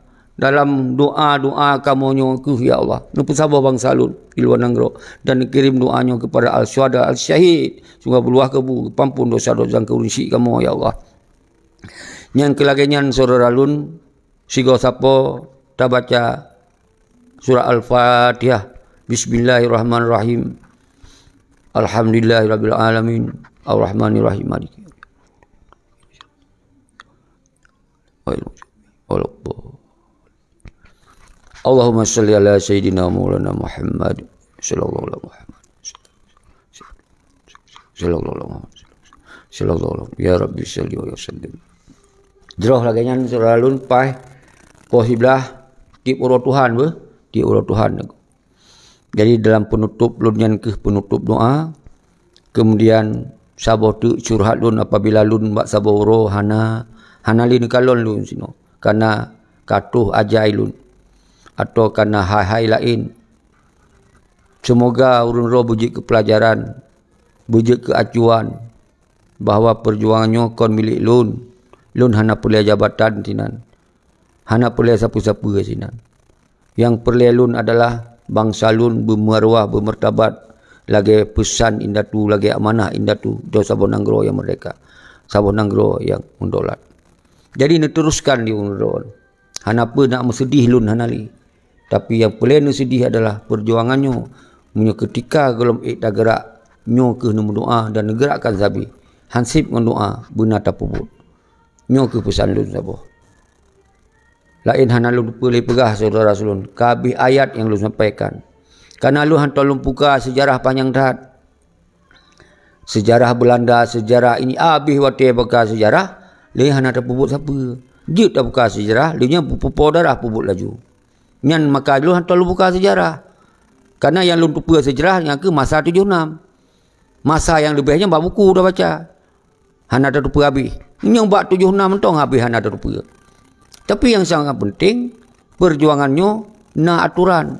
dalam doa-doa kamoe nyoe kheueh, ya Allah, neupeusaboh bansa lôn di luwa nanggroe dan neukirém doa nyoe keupada al-syuhada, al-syahid. Seumoga beuluwah keubu geupeuampon dosa-dosa nyang keureunsyik kamoe, ya Allah. Nyang keu lagée nyan, syedara lôn, sigoe sapo tabaca Surah Al-Fatihah. Bismillahirrahmanirrahim. Alhamdulillahirabbil alamin. Arrahmanirrahim. Maliki yaumiddin. Allahumma shalli ala sayyidina maulana Muhammad sallallahu alaihi Muhammad. Sallallahu alaihi Muhammad. Sallallahu alaihi. Ya Rabbi shalli wa sallim. Jroh lagée nyan, syedara lôn, paih poh siblaih, tieb uroe Tuhan beuh, tieb uroe Tuhan. Jadi dalam peunutôb lôn nyan kheueh peunutôb doa. Keumudian saboh teuk curhat lôn apabila lôn bak saboh uroe hana, hana lé neukalon lôn sinoe, kareuna ka troh ajai lôn, atawa kareuna hai-hai laén. Seumoga ureuëng droe beujeuet keu peulajaran, beujeuet keu acuan, bahwa peujuangan nyoe kon milék lôn. Lôn hana peureulée jabatan sinan, hana peureulée sapeue-sapeue sinan. Nyang peureulée lôn adalah bansa lôn beumeuruah, beumeurtabat lagée peusan indatu, lagée amanah indatu, droe saboh nanggroe nyang meurdehka, saboh nanggroe nyang meudaulat. Jadi neuteruskan di ureuëng droe. Hana peue nak meuseudeh lôn, hana lé. Tapi nyang peureulée neuseudeh adalah peujuangan nyoe. Meunyoe keutika gohlom ék tageurak, nyoe kheueh neumeudoá dan neugeurakkan sabe. Hanseb ngon doá beuna tapeubuet. Nyoe kheueh peusan lôn saboh. Laén hana lôn teupeu lé peugah, syedara lôn, ka habéh ayat nyang lôn sampaikan. Kareuna lôn hantom lôn buka seujarah panyang that. Seujarah Beulanda, seujarah ini, habéh watée buka seujarah, lé hana tapeubuet sapeue. Jeuet tabuka seujarah, lé nyan peupo darah peubuet laju. Nyan maka lôn hantom lôn buka seujarah. Kareuna nyang lôn teupeu seujarah nyan kheueh masa tujoh nam. Masa nyang leubeh nyan bak buku tabaca. Hana tateupeue habéh. Nyang bak tujoh nam mantong habéh hana tateupeue. Tapi nyang sangat penting, peujuangan nyoe na atoran,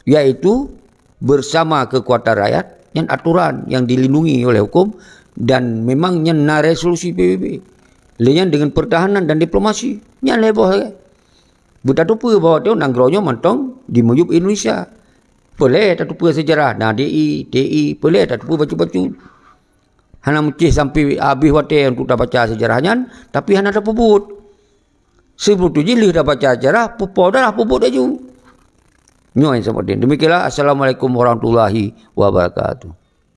yaitu bersama kekuatan rakyat, nyan atoran nyang dilindungi oleh hukum, dan memang nyan na resolusi P B B. Lé nyan dengan pertahanan dan diplomasi, nyan lé boh sagai. Beutateupeue bahwa nanggroe nyoe mantong dimiyueb Indonesia. Peureulée tateupeue seujarah, na D I, T I, peureulée tateupeue bacut-bacut. Hana meucéh sampoe habéh watée untuk tabaca seujarah nyan, tapi hana tapeubuet. Sibeutôi jih lheueh tabaca seujarah, peupo darah peubuet laju. Nyoe nyang saboh deh. Demikianlah. Assalamualaikum warahmatullahi wabarakatuh.